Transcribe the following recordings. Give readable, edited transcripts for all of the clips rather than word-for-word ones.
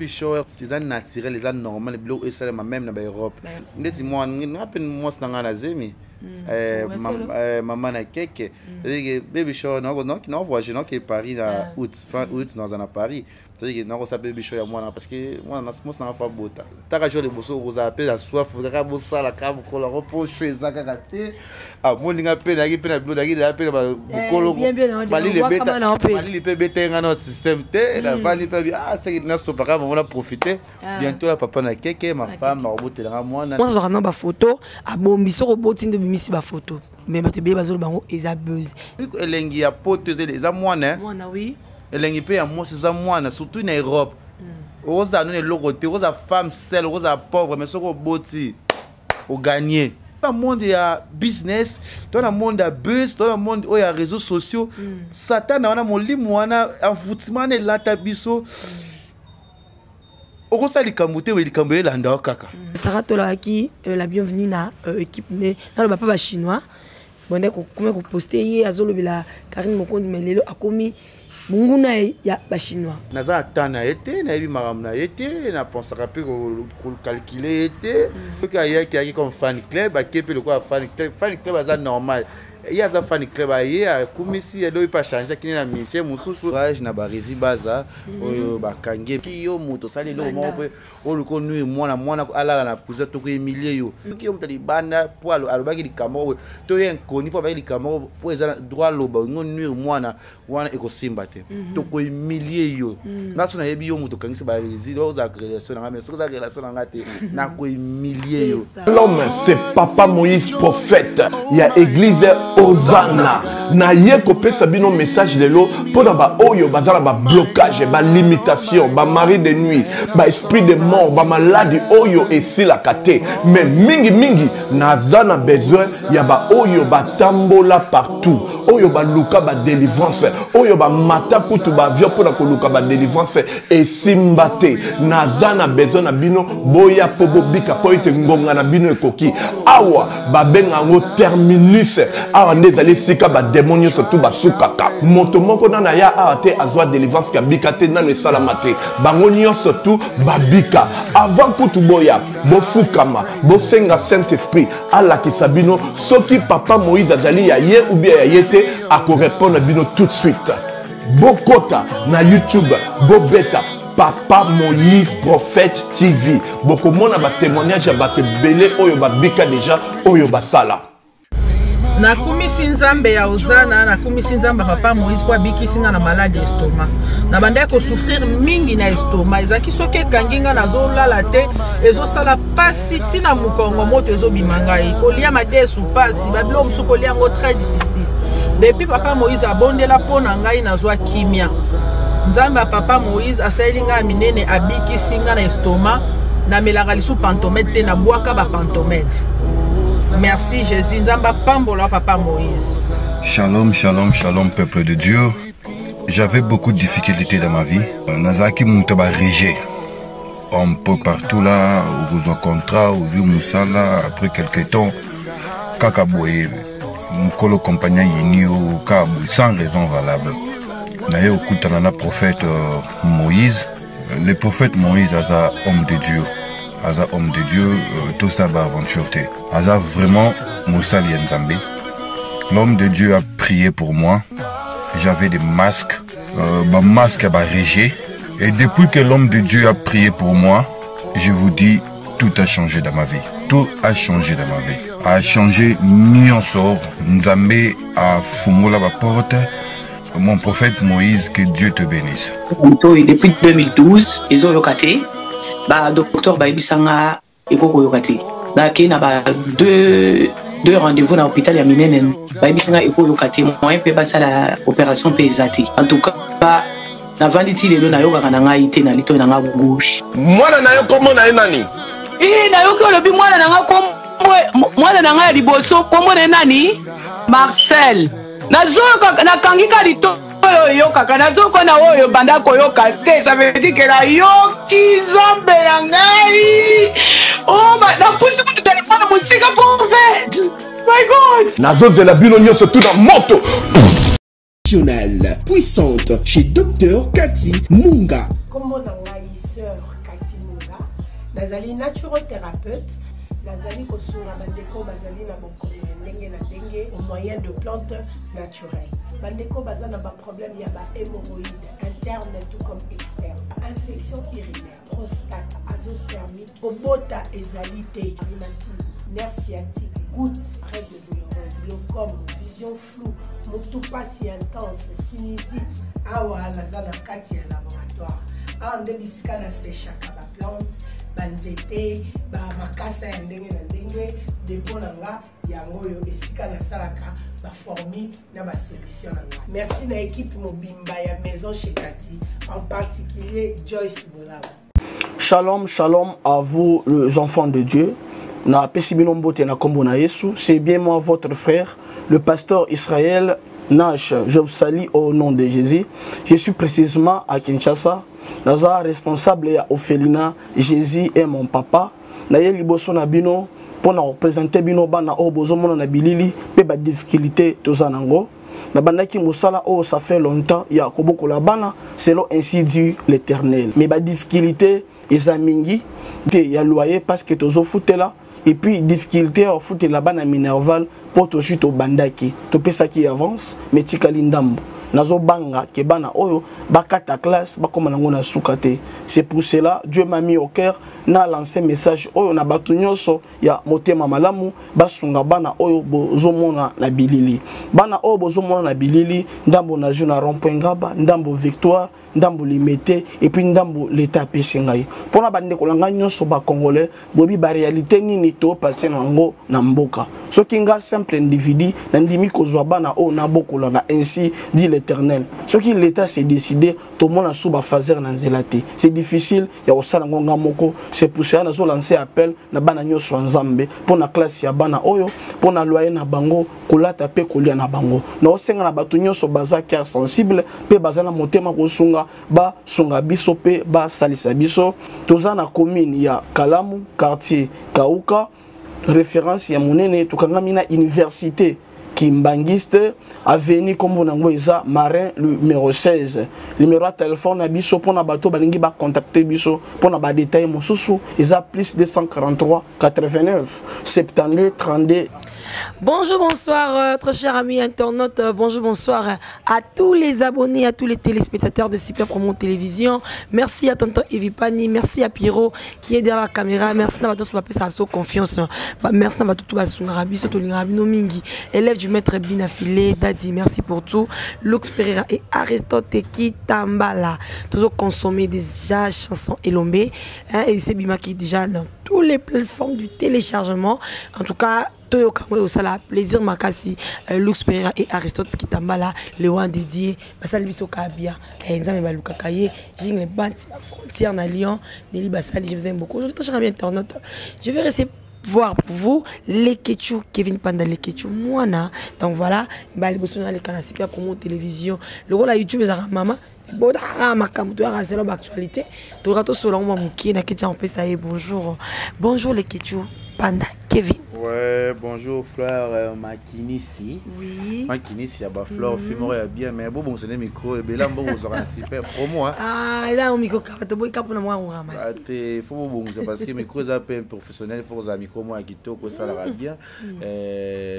Baby shower eza naturel, eza normal, biloko esalema même na ba Europe. Ndeti mwana nga mpe mwasi na ngai na zemi. Eh, eh, mama na keke. Mm. Baby shower na voyage na ke Paris na ah. août, fin août naza na Paris. C'est-à-dire que nakosala baby shower ya mwana parce que mwana mwasi na nga fa bota. Taka jour liboso okozala mpe na soif kaka bosala kaka mokolo yango mpo show eza kaka te. Amoni nga mpe nayaki mpe na bilo nayaki deja mpe na mokolo malili ebeta malili mpe ebeta ye nga na système te. Navandi mpe abi ah seki nasopa kaka bango na profite bientôt la papa na keke ma femme akobotela nga mwana. Mwasi azwaka na bafoto abombi, soki oboti nde obimisi bafoto, mais bato ebele bazoloba bango eza buzz. Elengi ya poto eza mwana, mwana oui. Elengi mpe ya mwasi eza mwana, surtout na Europe. Okozala nano eloko te, okozala femme seule, okozala pauvre, mais soki oboti oganye na monde ya business to na monde ya bus to na monde oyo ya réseaux sociaux. Satana wana, molimo wana, envoûtement wana elata biso. Okosala likambo te, oye likambo elanda yo kaka. Sara tolaki la bienvenue na équipe ne naloba mpe bachinois bonde kokomi koposte ye azolobela Karine Mokonzi, mais lelo akomi monguna ya bachinois. Naza ata na ye te, nayebi makambo na ye te, napensaka mpe kocalculer ye te. Soki ayaki, ayaki comme fan club, ake mpe lokola fan club. Fan club aza normal, ye aza fan club, aye akumisi, elobi mpe achange, akini na musicien mosusu age na baresi baza oyo bakangi ye. Yo moto osali eloko moko mpe oluka onuire mwana, mwana alala na prison, tokohumilie yo. Soki yo moto libanda mpo alobaki likambo moko to ye inconnu mpo alobaki likambo moko mpo eza droit aloba, olingi onuire mwana wana, ekosimba te, tokohumilie yo. Nga so nayebi yo moto okangisi baresi, ozala relation na nga, mais soki oza relation na nga te, nakohumilie yo. L'homme, c'est Papa Moïse, prophète ya église Hosanna. Na ye kopesa bino message lelo mpona ba oyo baza na ba blocage, ba limitation, ba mari de nuit, ba esprit de mort, ba maladi oyo esilaka te. Mais mingi mingi naza na besoin ya ba oyo batambola partout, oyo baluka ba délivrance, oyo bamata kutu ba avion mpona koluka ba délivrance esimba te. Naza na besoin na bino, boya mpo bobika, mpo ete ngonga na bino ekoki. Awa babenga yango terminus, awa nde ezali esika bademo nyonso tu basukaka. Moto moko nano aya awa te azwa délivrance kabika te, nano esalama te, bango nyonso tu babika. Avant kutu boya, bofukama, bosenga Saint Esprit alakisa bino soki Papa Moïse azali ya ye ou bien ya ye te, akorépondre bino tout de suite. Bokota na YouTube, bobeta Papa Moïse Prophète TV, bokomona batémoignage ya bato ebele oyo babika deja, oyo basala. Nakumisi Nzambe ya Ozana, nakumisi Nzambe ya Papa Moïse mpo abikisi nga na maladi estomac. Nabandaki kosouffrir mingi na estomac, ezalaki soki ekangi nga nazolala te, ezosala pasi ntina mokongo, moto ezobima ngai, kolia madesu pasi, babiloko mosusu kolia yango très difficile. Depuis Papa Moïse abondela mpo na ngai, nazwa kimia. Nzambe ya Papa Moïse asaleli ngai ya minene, abikisi ngai na estomac. Namelaka lisu pantomètre te, nabwaka bapantomètre. Merci Jésus, Nzambe apambola Papa Moïse. Shalom, shalom, shalom, peuple de Dieu. J'avais beaucoup de difficultés dans ma vie. Nazalaki moto ba rejet un peu partout là, okozwa contrat, ozwi mosala, après quelque temps kaka boye mokolo compagnie ayini yo kaka boye sans raison valable. Naye okutana na prophète Moïse. Le prophète Moïse aza homme de Dieu, aza homme de Dieu, tosala baaventure te, aza vraiment mosali ya Nzambe. L'homme de Dieu a prié pour moi. J'avais des masques, bamasque ya barejet, et depuis que l'homme de Dieu a prié pour moi, je vous dis, tout a changé dans ma vie. Tout a changé dans ma vie, a changé nyonso. Nzambe afungola baporte. Mon prophète Moïse, que Dieu te bénisse. Depuis 2012 ezoyoka te, badocteur bayebisanga ekokoyoka te. Bakei na ba deux rendez-vous na hôpital ya minene, bayebisanga ekoyoka te, moyen mpe basala opération mpe eza te. En tout cas navandi ti lelo nayokaka na ngai te na litoi na nga gauche. Mwana na yo kombo na ye nani? Ee, nayoki olobi mwana na nga kombo, mwana na ngai ya liboso kombo na ye nani? Marcel. Nazoyoka, nakangi ka litoi oyo oyokaka, nazoyoka na oyo banda koyoka te. Ça veut dire que nayoki Nzambe na ngai. Oh, napusi kutu telefone mosika, prophète. My God. Nazozela bino nyonso tu na moto. Puissante chez Dr Cathy Munga. Kombo na ngai sœur Docteur Cathy Munga. Nazali naturothérapeute. Nazali kosunga bandeko bazali na bokono ya ndenge na ndenge au moyen de plantes naturelles. Bandeko baza na ba problème ya ba hémorroïdes interne tout comme externe, infection urinaire, prostate, azoospermie, kobota ezali te, rhumatisme, nerf sciatique, goutte, règle douloureuse, glaucome, vision floue, mutu pasi intense, sinusite. Awa naza na kati ya laboratoire. Awa nde bisika na sechaka ba plante, ba nzete, ba makasa ya ndenge na ndenge. Depot na nga yango oyo esika nasalaka ba formule na ba solution na nga. Merci na équipe mobimba ya Maison chez Cathy, en particulier Joyce Bolaba. Shalom, shalom à vous les enfants de Dieu. Na pesi bino mbote na kombo na Yesu. C'est bien moi votre frère, le pasteur Israël Nash. Je vous salue au nom de Jésus. Je suis précisément à Kinshasa. Naza responsable ya orphelinat Jésus est mon papa. Na ye liboso na bino mpo na kopresente bino bana oyo bozomona na bilili mpe badifficulté toza nango. Nabandaki mosala oyo ça fait longtemps ya kobokola bana selon ainsi dit l'Éternel. Mais badifficulté eza mingi te ya loyer parce que tozofutela, et puis difficulté ya kofutela bana minerval mpo tozwi tobandaki topesaki avance mais tikali ndambo. Nazobanga ke bana oyo bakata classe bakoma nango na suka te. C'est pour cela Dieu m'a mis au cœur na lancer message oyo na bato nyonso ya motema malamu basunga bana oyo bozomona na bilili. Bana oyo bozomona na bilili, ndambo na jeu na rond-point Ngaba, ndambo Victoire, ndambo Limete, et puis ndambo l'État apesi ngai. Mpona bandeko na ngai nyonso ba Congolais, boyebi ba réalité nini to passer nango na mboka. Soki nga simple individu nandimi kozwa bana oyo nabokola na ainsi dit l'Éternel. Soki l'État s'est décidé, tomona sous ba phaser na nzela te. C'est difficile ya kosala ngo nga moko. C'est pour cela nazo lancer appel na bana nyonso ya Nzambe mpona classe ya bana oyo, mpona loyer na bango, kolata pe kolia na bango. Na osenga na bato nyonso baza cœur sensible pe baza na motema kosunga, basunga biso pe basalisa biso. Toza na commune ya Kalamu, quartier Kauka, référence ya monene, tokangami na université Kimbanguiste, avenue kombo nango eza Marin numéro 16. Numéro ya téléphone na biso mpona bato balingi ba contacter biso mpona ba détail mosusu eza plus 243 89 72 32. Bonjour, bonsoir, très chers amis internautes. Bonjour, bonsoir à tous les abonnés, à tous les téléspectateurs de Super Promo Télévision. Merci à tonton Evipani, merci à Pierrot qui est derrière la caméra. Merci à tous qui ont confiance. Bah, merci à tous qui ont rabi, surtout les rabino mingi. Élève du maître Binafilé, Dadi, merci pour tout. Lux Pereira et Aristote Kitambala. Toujours consommer déjà chansons Elombe, hein, et c'est Bima qui est déjà dans toutes les plateformes du téléchargement. En tout cas, Toyoka Mwe osala plaisir makasi, Lux Pereira et Aristote Kitambala, le roi dédié, basali biso ka bien. Nzambe balukaka ye, jingle banti ba frontière na Lyon, Nelly Basali, je vous aime beaucoup. Aujourd'hui, très cher ami internaute, je vais rester voir pour vous les Ketchou, Kevin Panda, les Ketchou, moi na. Donc voilà, ba liboso na les canaux super promo télévision. Le rôle à YouTube ezaka mama. Bon, ah, makambo, to ya zelo ba actualité. To rato solo mwa mukie na Ketchou, on peut ça y est, bonjour. Bonjour les Ketchou Panda, Kevin. Ouais, bonjour Fleur Makinisi. Oui. Makinisi ya ba Fleur, film ya bien mais bon bon c'est micro et bela mbongo zo na super promo hein. Ah, là on micro ka to boy ka pona mwa ramasser. Ah, te faut bon c'est parce que micro za peu professionnel, faut za micro moi kitoko ça la bien.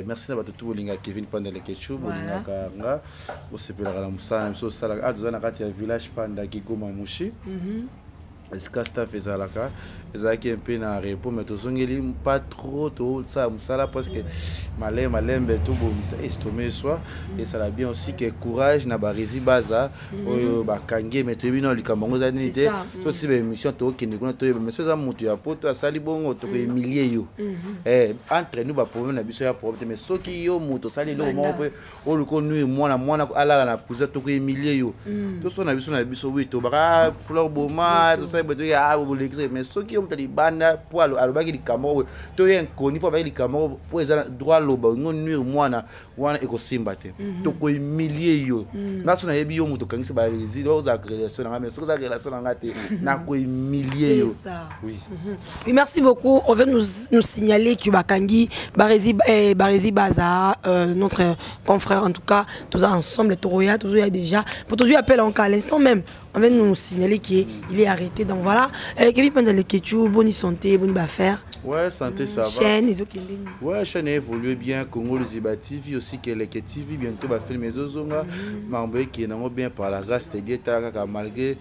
Merci na bato tout bolinga Kevin Panda le Ketchou, bolinga kanga. Osepelaka na mosala na biso osalaka. Ah, toza na kati ya village Panda Kigoma Mushi. Esika staff ezalaka, ezalaki un peu na repos, mais tozongeli pas trop tosala mosala parce que malembe malembe tobongisa estomac eswa. Esala bien aussi que courage na barezi baza oyo bakangi, mais toyebi na likambo yango eza nini te. C'est ça. Sosi ba émission tokende kuna toyeba, mais soki eza moto ya poto asali bongo tokoemilie yo. Entre nous ba problème na biso ya problème te, mais soki yo moto osali eloko moko mpe oluka onui mwana, mwana alala na prison, tokoemilie yo. Toso na biso na biso, oui, tobaka Fleur Boma, tosali boye, toya, ah, bolekisa, mais soki yo moto alibanda po alobaki likambo moko boye, toya inconnu po alobaki likambo moko po eza na droit aloba, olingi onuire mwana wana ekosimba te. Tokoemilie yo. Nga so nayebi yo moto okangisi ba rési, ozala relation na nga, mais soki oza relation na nga te, nakoemilie yo. C'est ça. Oui. Oui, merci beaucoup. On veut nous signaler que Bakangi, Barezi Baza, notre confrère en tout cas, tous ensemble, Toroya, tous il y a déjà. Pour tous, appel en cas à l'instant même. On vient de nous signaler qu'il est arrêté. Donc voilà. Kevin Panda Leketchou, bonne santé, bonne affaire. Ouais, santé, ça va. Chaîne, les autres. Ouais, chaîne a évolué bien. Congo Luziba TV, aussi Keleke TV, bientôt va filmer Zozonga. Mambo qui est bien par la grâce de Dieu, malgré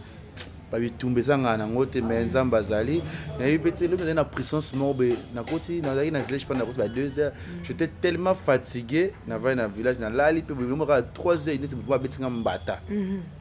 babitumba ezangaka nango te, mais Nzambe azali. Nayebi mpe te, lobi nazali na puissance moko boye, nakoti, nazalaki na village mpa, nakoti ba 2 heures, j'étais tellement fatigué, navai na village, nalali mpe boye moko kaka 3 heures neti moto abetinga mbata,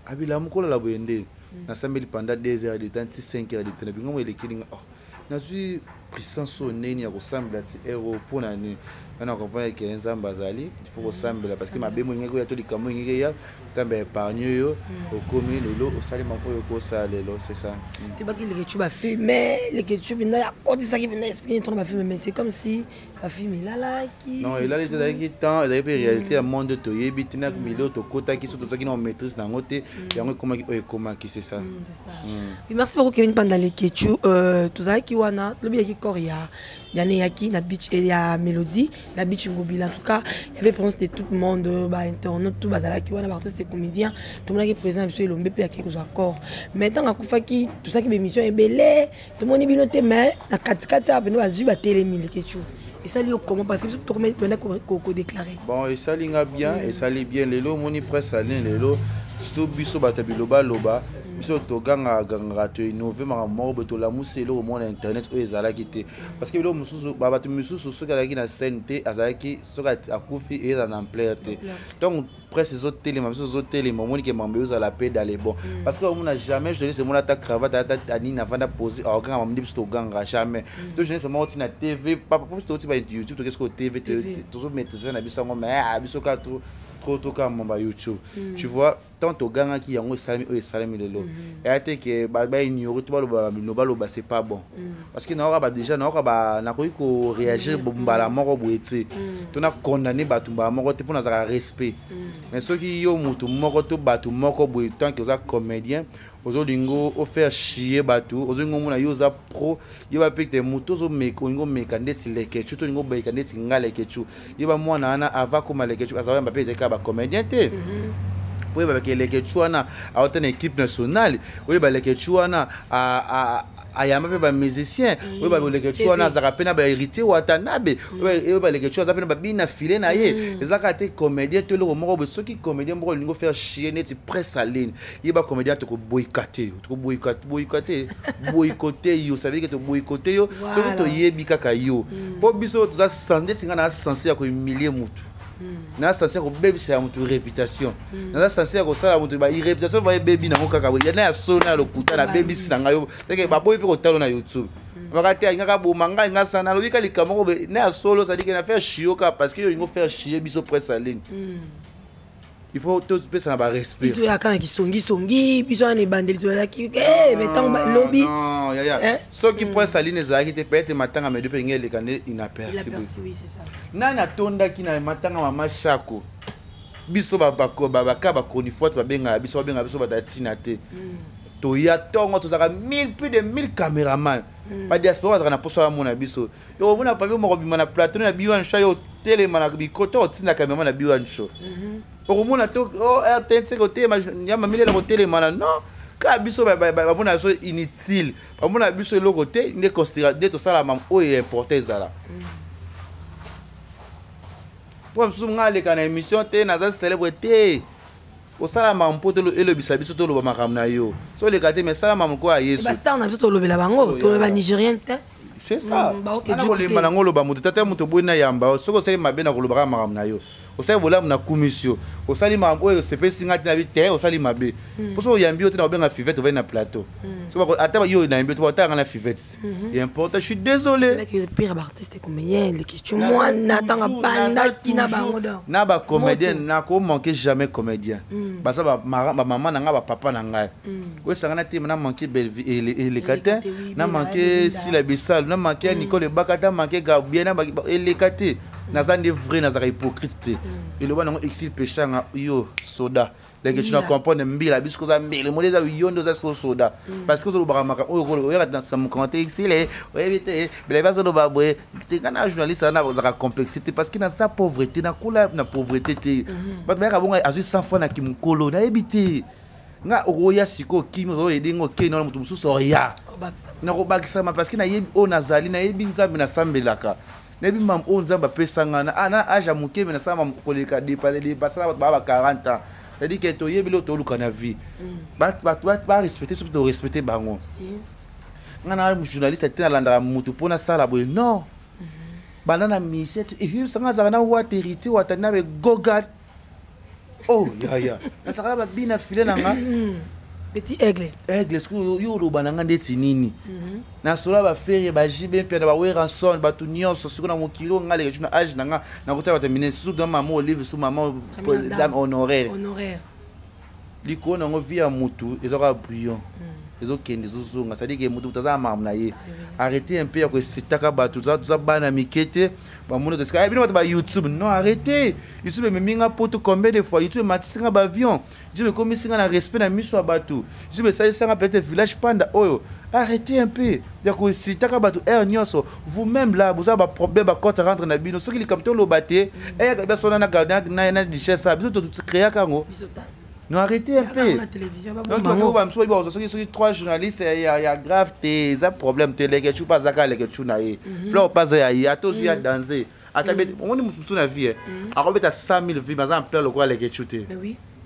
abila mokolala boye nde nasambeli pendant 2 heures de temps ti 5 heures de temps, nabinga mo elekeli nga. Oh, nazwi puissance oyo neni ya kosambela ti heure oyo mpo na nini? Wana comprendre ke Nzambe azali, il faut kosambela parce que mabe mo engeki oya to likambo engeki eya, Nzambe épargne yo, okomi lelo, osali moko oyo okosala lelo, c'est ça. Tebaki Leketchou bafilme, Leketchou mpenza akotisaki mpenza esprit ntongo bafilme, mais c'est comme si bafilme elalaki. Non, elali te, ezalaki temps, ezalaki mpe réalité ya monde, toyebi te na milieu tokotaki, so tozalaki na maîtrise na yango te, yango ekomaki oyo ekomaki, c'est ça. Oui, merci beaucoup Kevin Panda Leketchou. Tozalaki wana lobi, yaki corps ya Diane yaki na beach et ya Mélodie na beach Ngobila. En tout cas, il y avait présence de tout le monde, ba internautes tout bazalaki wana, ba artistes et comédiens. Tomonaki président biso Elombe mpe yaki kozwa corps. Mais ntango akufaki, tosalaki bémission ebele, tomoni bino te, mais na katikati awa pene bazwi batelemi. Leketchou, esali yo comment? Parce que biso tokomi pena kodéclarer. Bon, esali nga bien, esali bien. Lelo omoni presse aline lelo, surtout biso bato ya bilobaloba, biso togangaka gangaka, toinnove makambo moko boye, tolamusi eloko moko na internet oyo ezalaki te, parce que biloko mosusu, bato misusu soki azalaki na scène te, azalaki soki akufi ezala na ampleur te. Donc presse ezotelema, biso ezotelema, omoni ke mambo ezala mpe dans les bon, parce que omona jamais journaliste emona ata cravate, ata anini, avanda posé, aoganga mambo nde biso toganga jamais. To journaliste moko ti na TV, papa, biso toti ba YouTube, tokesi ko TV, tozomaîtrise na biso yango, mais biso kaka trop trop trop kaka mambo ya YouTube, tu vois. Tant togangaki yango, esalemi oyo esalemi lelo. Eya te ke baignore to baloba bino baloba, c'est pas bon, parce que naoka ba déjà naoka ba nakoki koréagir mbala moko boye te, to na condamné bato mbala moko te, mpo nazalaka respect. Mais soki yo motu moko to bato moko boye, tant que oza comédien, ozolinga ofaire chier bato, ozolinga omona yo oza pro, yeba mpe te motu ozomeka, olingi omeka ndeti Leketchou to olingi obeka ndeti nga Leketchou, yeba mwana wana ava koma Leketchou aza oyamba mpe ete kaka bacomédien te. Po oyeba ke Leketchou wana aota na équipe nationale, oyeba Leketchou wana ayamba mpe bamusicien, oyeba Leketchou wana azalaka mpe na bahéritier Watanabe, oyeba Leketchou aza mpe na babina file na ye, eza kaka te comédien to eloko moko boye. Soki comédien moko olingi ofaire chier neti presse aline, yeba comédien tokoboycotter yo, tokoboycotter boycotter yo, ça veut dire que toboycotter yo soki toyebi kaka yo, mpo biso toza ndeti nga na sense ya kohumilie mutu, naza sense ya kobebisa ya motu réputation, naza sense ya kosala motu réputation va ebebi nango kaka boye, yana ya solo na ya lokuta, nabebisi na ngai yo teke baboyi mpe kotala na YouTube, baka te alingaka boma ngai, nga sana nalobi ka likambo moko na ya solo, c'est-à-dire que na faire chier kaka parce que yo olingi ofaire chier biso presse en ligne, il faut topesa na barespect. Biso yaka na kisongisongi, biso wana ebandeli tozalaki me ntango lobi. Soki presse en ligne ezalaki te, peut-être matanga medo mpe ndenge eleka nde inaperçu. Nani atondaki na matanga mama Shako? Biso baka bachronifote babengaka biso, babengaka biso bato ya ntina te. Toya ntongo, tozalaka 1000, plus de 1000 caméraman, badiaspora bazalaka na poso bamona biso. Yo omona papi moko bima na plateau na biwan show, yo otelema na bikoto, otinda caméraman na biwan show, okomona to RTNC kotelema ya mamilela kotelema na non, kaka biso bamona biso inutile, bamona biso eloko te, nde considéra nde tosala mamu oyo important ezala. Mpo mosusu nga aleka na émission te, naza célèbre te, osala makambo mpo elobisa biso, toloba makambo na yo so oleka te, mais sala makambo ko ya Yesu. Bastar na biso tolobela bango, toloba nigérien te. C'est ça, kolemba nango oloba moto tata moto boyi na yamba. Soki osali mabe, na kolobaka makambo na yo, osali bolamu na kumisi yo, osali makambo oyo osepesi nga te, na bi te osali mabe, mpo soki oyambi yo te na kobenga Fivete, ovai na plateau, ata yo nayambi yo te, otanga na Fivete est important, je suis désolé. Pire baartiste comédien, Leketchou mwana ntango abandaki na bango. Na bacomédien nakomanke jamais, comédien baza bamama na ngai, bapapa na ngai oyo esangana te, na manke eleka te, na manke Sila Bisalu, na manke ya Nicole Ebaka te, manke Gabriel eleka te. Naza nde vrai, nazalaka hypocrite te. Eloba nango Exil Peshanga, yo soda leke, tu na comprendre mbila biso koza mbele moli, eza yo nde oza siko soda, parce que ozolobaka makambo oyo oyaka na mokongo te. Exile oyebi te bela bazoloba boye te, nga na journaliste wana ozalaka complexité, parce que naza pauvreté, nakola na pauvreté te. Bato bayaka bongo, azwi 100 fois na kimokolo, nayebi te. Nga okoya sikoyo kimi ozoyede ngo okei na moto mosusu oya nakobakisama parce que nayebi oyo nazali, nayebi Nzambe nasambelaka, nayebi mamu oyo Nzambe apesa nga na na age ya moke, me nasala mamu koleka depasala bato baa ba 40 ans. C'est-à-dire que toyebi eloko toluka na vie, bato barespecte biso mpe torespecte bango. Nga na journaliste te, nalandaka motu mpo nasala boye, non. Banda na mise eyebisanga azalaka na wata héritier wata na begoga. Oh yaya, nazalaka babina file na nga. Petit aigle. Aigle, soki yo oloba na nga ndeti nini, nasola baferre, bajibe mpe na baweranson, bato nyonso sikoyo na mokili oyo. Nga leka na age na nga, nakotala bato minene, surtout na mama Olive, su mama dame honoraire. Honoraire. Likolo nango, vie ya mutu eza kaka brouillon, ezokende ezozonga. C'est-à-dire que mutu mutu aza na makambo na ye. Arrêtez un peu ya koesitaka bato. Toza bana mike te, bamoni tosika bino bato ba YouTube. Non, arrêtez. YouTube ememi nga poto combien de fois? YouTube ematisi nga baavion, YouTube ekomisi nga na respect na miso ya bato, YouTube esalisanga peut-être village panda oyo. Arrêtez un peu ya koesitaka bato heure nyonso. Vous-même là, boza baproblème, bacote rentre na bino. Soki likambo toloba te, eyaka biso na na richesse biso tocréaka yango. Non, arrêtez un peu. Donc bango bamosusu bayebi bakozwa soki trois journalistes ya grave te, eza problème te. Lekechu mpe azaka Lekechu na ye, Fleur mpe aza ya ye, ata ozwi ya danse, ata omoni motu mosusu na vie akobeta 100 000 vues, baza na plein lokola Lekechu te.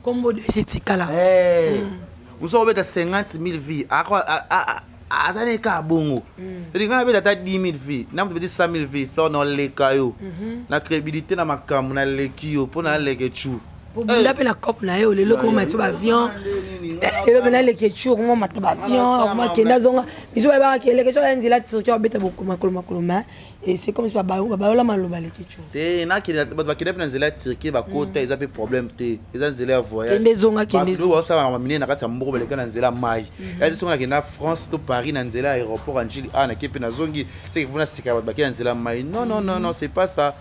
Kombo esetikala. Mosusu akobeta 50 000 vues, aza ne kaka bongo. C'est-à-dire ngai nabeta ata 10 000 vues na moto beti 100 000 vues, Fleur noleka yo na crédibilité na makambo, naleki yo mpo na Lekechu. Obunda mpe na cope na ye, lelo koma ti baavion, lelo mpe naleki ecu, okoma mata baavion, okoma kende azonga. Biso bayebaka ke Leke aya nzela Turquie, abeta makolo makolo, ma et c'est comme si babayola maloba Leke cu. Te, nakende, bato bakende mpe na nzela ya Turquie, bakota, eza mpe problème te, eza nzela ya voyage. Kende ezonga, kende. Bato basala minene na kati ya mboka baleka na nzela ya mai. Ya soki nakende na France to Paris na nzela ya aéroport ya Njili a nake mpe nazongi, seke funa sika bato bakende na nzela ya mai. Non, non, non, non, c'est pas ça.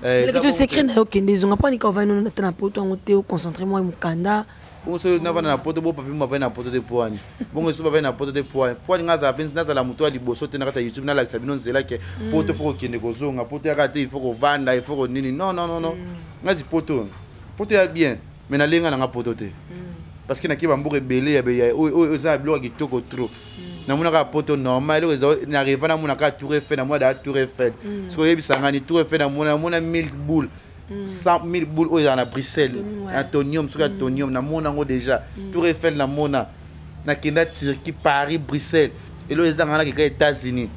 Leke tu, secret na yo, kende ezonga mpo anika ovandi nono ata na poto yango te, oconcentre mwa mokanda. Bongo soki navanda na poto, bo papi mo avandi na poto te, po wani bongo soki bavandi na poto te, po wani, po wani nga azala mpenzi, nazala moto ya liboso te na kati ya YouTube, nalakisa bino nzela ke poto faut kokende kozonga, poto yaka te, il faut kovanda, il faut konini. Non, non, non, non, ngazi poto, poto ya bien, mais nalenga nanga poto te, parce que nake bamboka ebele oyo eza na biloko ya kitoko trop. Namonaka poto normal, eloko eza na rêve, namonaka Tour Eiffel, namona daa Tour Eiffel. Soki oyebisanga ni Tour Eiffel, namona, namona 1000 boule, 100 000 boule oyo ezala na Bruxelles, Atonium, soki Atonium, namona yango déjà. Tour Eiffel namona, nakenda Turquie, Paris, Bruxelles, eloko ezanga nakeka États-Unis.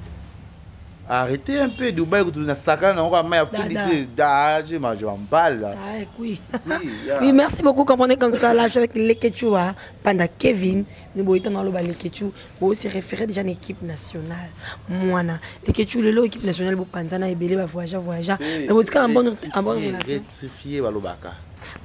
Arrêtez un peu. Dubaï kutu na sakana nango kaka mai ya Afrique d'ici, je m'emballe. Ah, oui. Oui, yeah. Oui, merci beaucoup. Comprenez comme ça, là, je suis avec Leketchou, hein, Panda Kevin. Nous avons dit Leketchou, nous se référé déjà à l'équipe nationale. Moi, Leketchou, le équipe nationale, bo panzana ebele ba voyager, voyager. Mais vous êtes en bonne relation. Rectifier balobaka.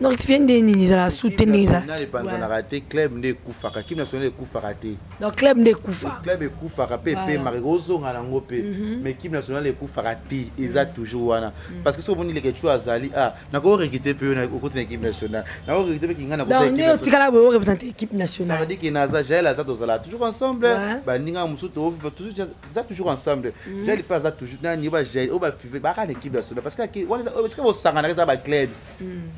Non, rectifier nde nini, ezala soutenir eza. National epanzanaka te, club nde ekufaka, équipe nationale ekufaka te. Donc club nde ekufa. Club ekufaka mpe epemaka, ekozonga nango mpe, mais équipe nationale ekufaka te, eza toujours wana. Parce que soki omoni Leketchu azali a nakorecruter mpe yo okoti na équipe nationale, nakorecruter mpe kinga. Donc nde otikala boye oreprésente équipe nationale. Ça veut dire que naza Jael aza, tozala toujours ensemble, baninga mosusu toujours, eza toujours ensemble. Jael mpe aza toujours nani, oyo bajael oyo bafive baka na équipe nationale, parce que esika bosanganaka eza baclub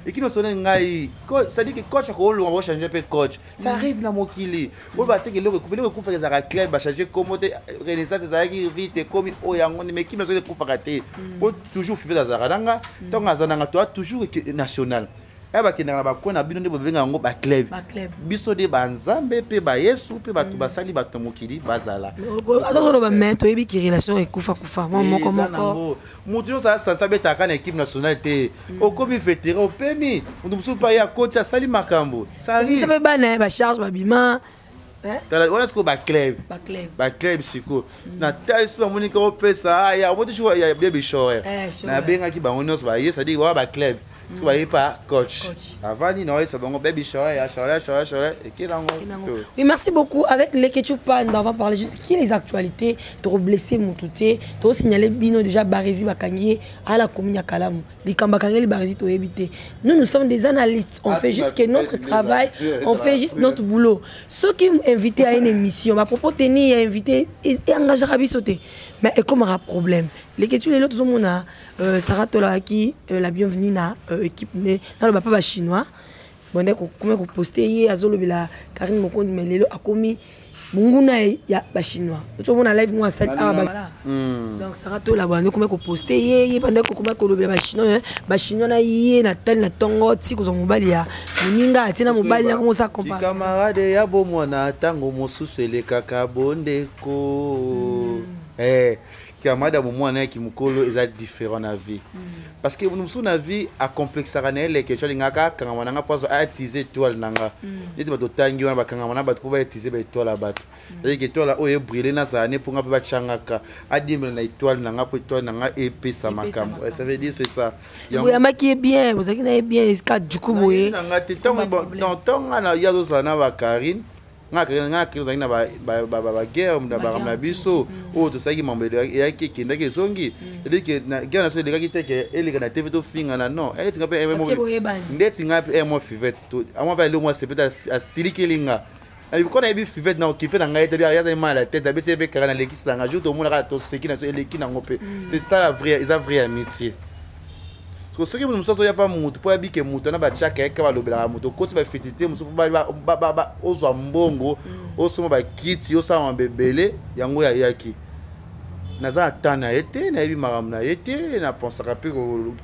équipe nationale. Ngai, c'est-à-dire que coach akolonga, bochange mpe coach, ça arrive na mokili oyo bateke eloko ekufa. Eloko ekufaka ezalaka club, bachange komo te. Renaissance ezalaki vite, ekomi oyo yango, mais équipe nationale ekufaka te, po toujours five azalaka nanga. Ntango aza nanga, toa toujours national aya bakendaka na bacoin na bino nde bobenga yango baclub. Biso nde banzambe mpe bayesu mpe bato basali bato na mokili bazala. Atozoloba, mais toyebi ki relation ekufa kufa mwa moko moko. Motu nyonso aza sansa abetaka na équipe nationale te. Okomi vétéran, opemi, moto mosusu mpe aye akoti, asali makambo, ça arrive. Mpe bana bacharge babima. Tala wana sikoyo baclub. Baclub sikoyo natali so namoni kaka opesa aya omoti sikoyo ya bien bishore, nabengaki bango nyonso baye, c'est-à-dire wana baclub soki baye pa coach avandi na oyesa bango baby shore ya shore shore shore ekelango. Oui, merci beaucoup. Avec Leketchou Panda, on va parler juste qui les actualités. Trop blessé motu te, trop signalé bino déjà Barési bakangi à la commune ya Kalamu. Likambo bakangeli Barési to éviter. Nous, nous sommes des analystes, on fait juste que notre travail, on fait juste notre boulot. Ceux qui invités à une émission, à propos tenir invité et engagera biso te. Mais et comme un problème. Leketchou, les autres on a Sarah Tola qui la bienvenue na équipe né dans le papa chinois. Bonde kokoma koposte ye azolobela Karine Mokonzi, mais lelo akomi monguna ya bachinois. Ozomona live moko asali awa voilà. Donc Sara Tola bande okoma koposte ye, ye bande kokoma kolobela bachinois, bachinois na ye na tali na ntongo ti kozwa mobali ya moninga atie na mobali na komosala comparaison. Camarade ya bomwana ntango mosusu elekaka bondeko. Eh, camarade ya bomwana ya kimokolo eza différent na vie, parce que mosusu na vie acomplexaka na ye leke so alingaka akangama na nga mpo aatise étoile na nga. Neti bato otangi wana bakangama na bato mpo baatise baétoile ya bato, c'est-à-dire que étoile oyo ebrille nazala ne mpo nga mpe batiangaka adiembela na étoile na nga mpo étoile na nga epesa makambo. Ça veut dire c'est ça. Boyambaki ye bien, bozalaki na ye bien esika du coup boye? Na nga te. Ntango nga na ye azozala na bakarine, nga nga ozalaki na baguerre na bakambo na biso oyo tosalaki, mambo eyaki ekendaki ezongi, eliki guerre na biso elekaki te ke eleka na TV tofingana, non. Neti nga mpe, ndeti nga mpe mwa Fivete amwa mpe alongo asepete asilikeli nga ko nayebi Fivete na okipe na ngai te, yazali mal à tête, abeti ye mpe kaka nalekisi nanga jour tomonaka toseki na biso eleki nango mpe. C'est ça la vraie, eza vraie amitié. Soki moto mosusu azoya pa motu mpo ayebike motu wana batiaka ye ka balobelaka motu, okoti bafetite mosusu mpo ozwa mbongo, osomba bakiti, osala mambo ebele. Yango yayaki naza na temps na ye te, nayebi makambo na ye te, napensaka mpe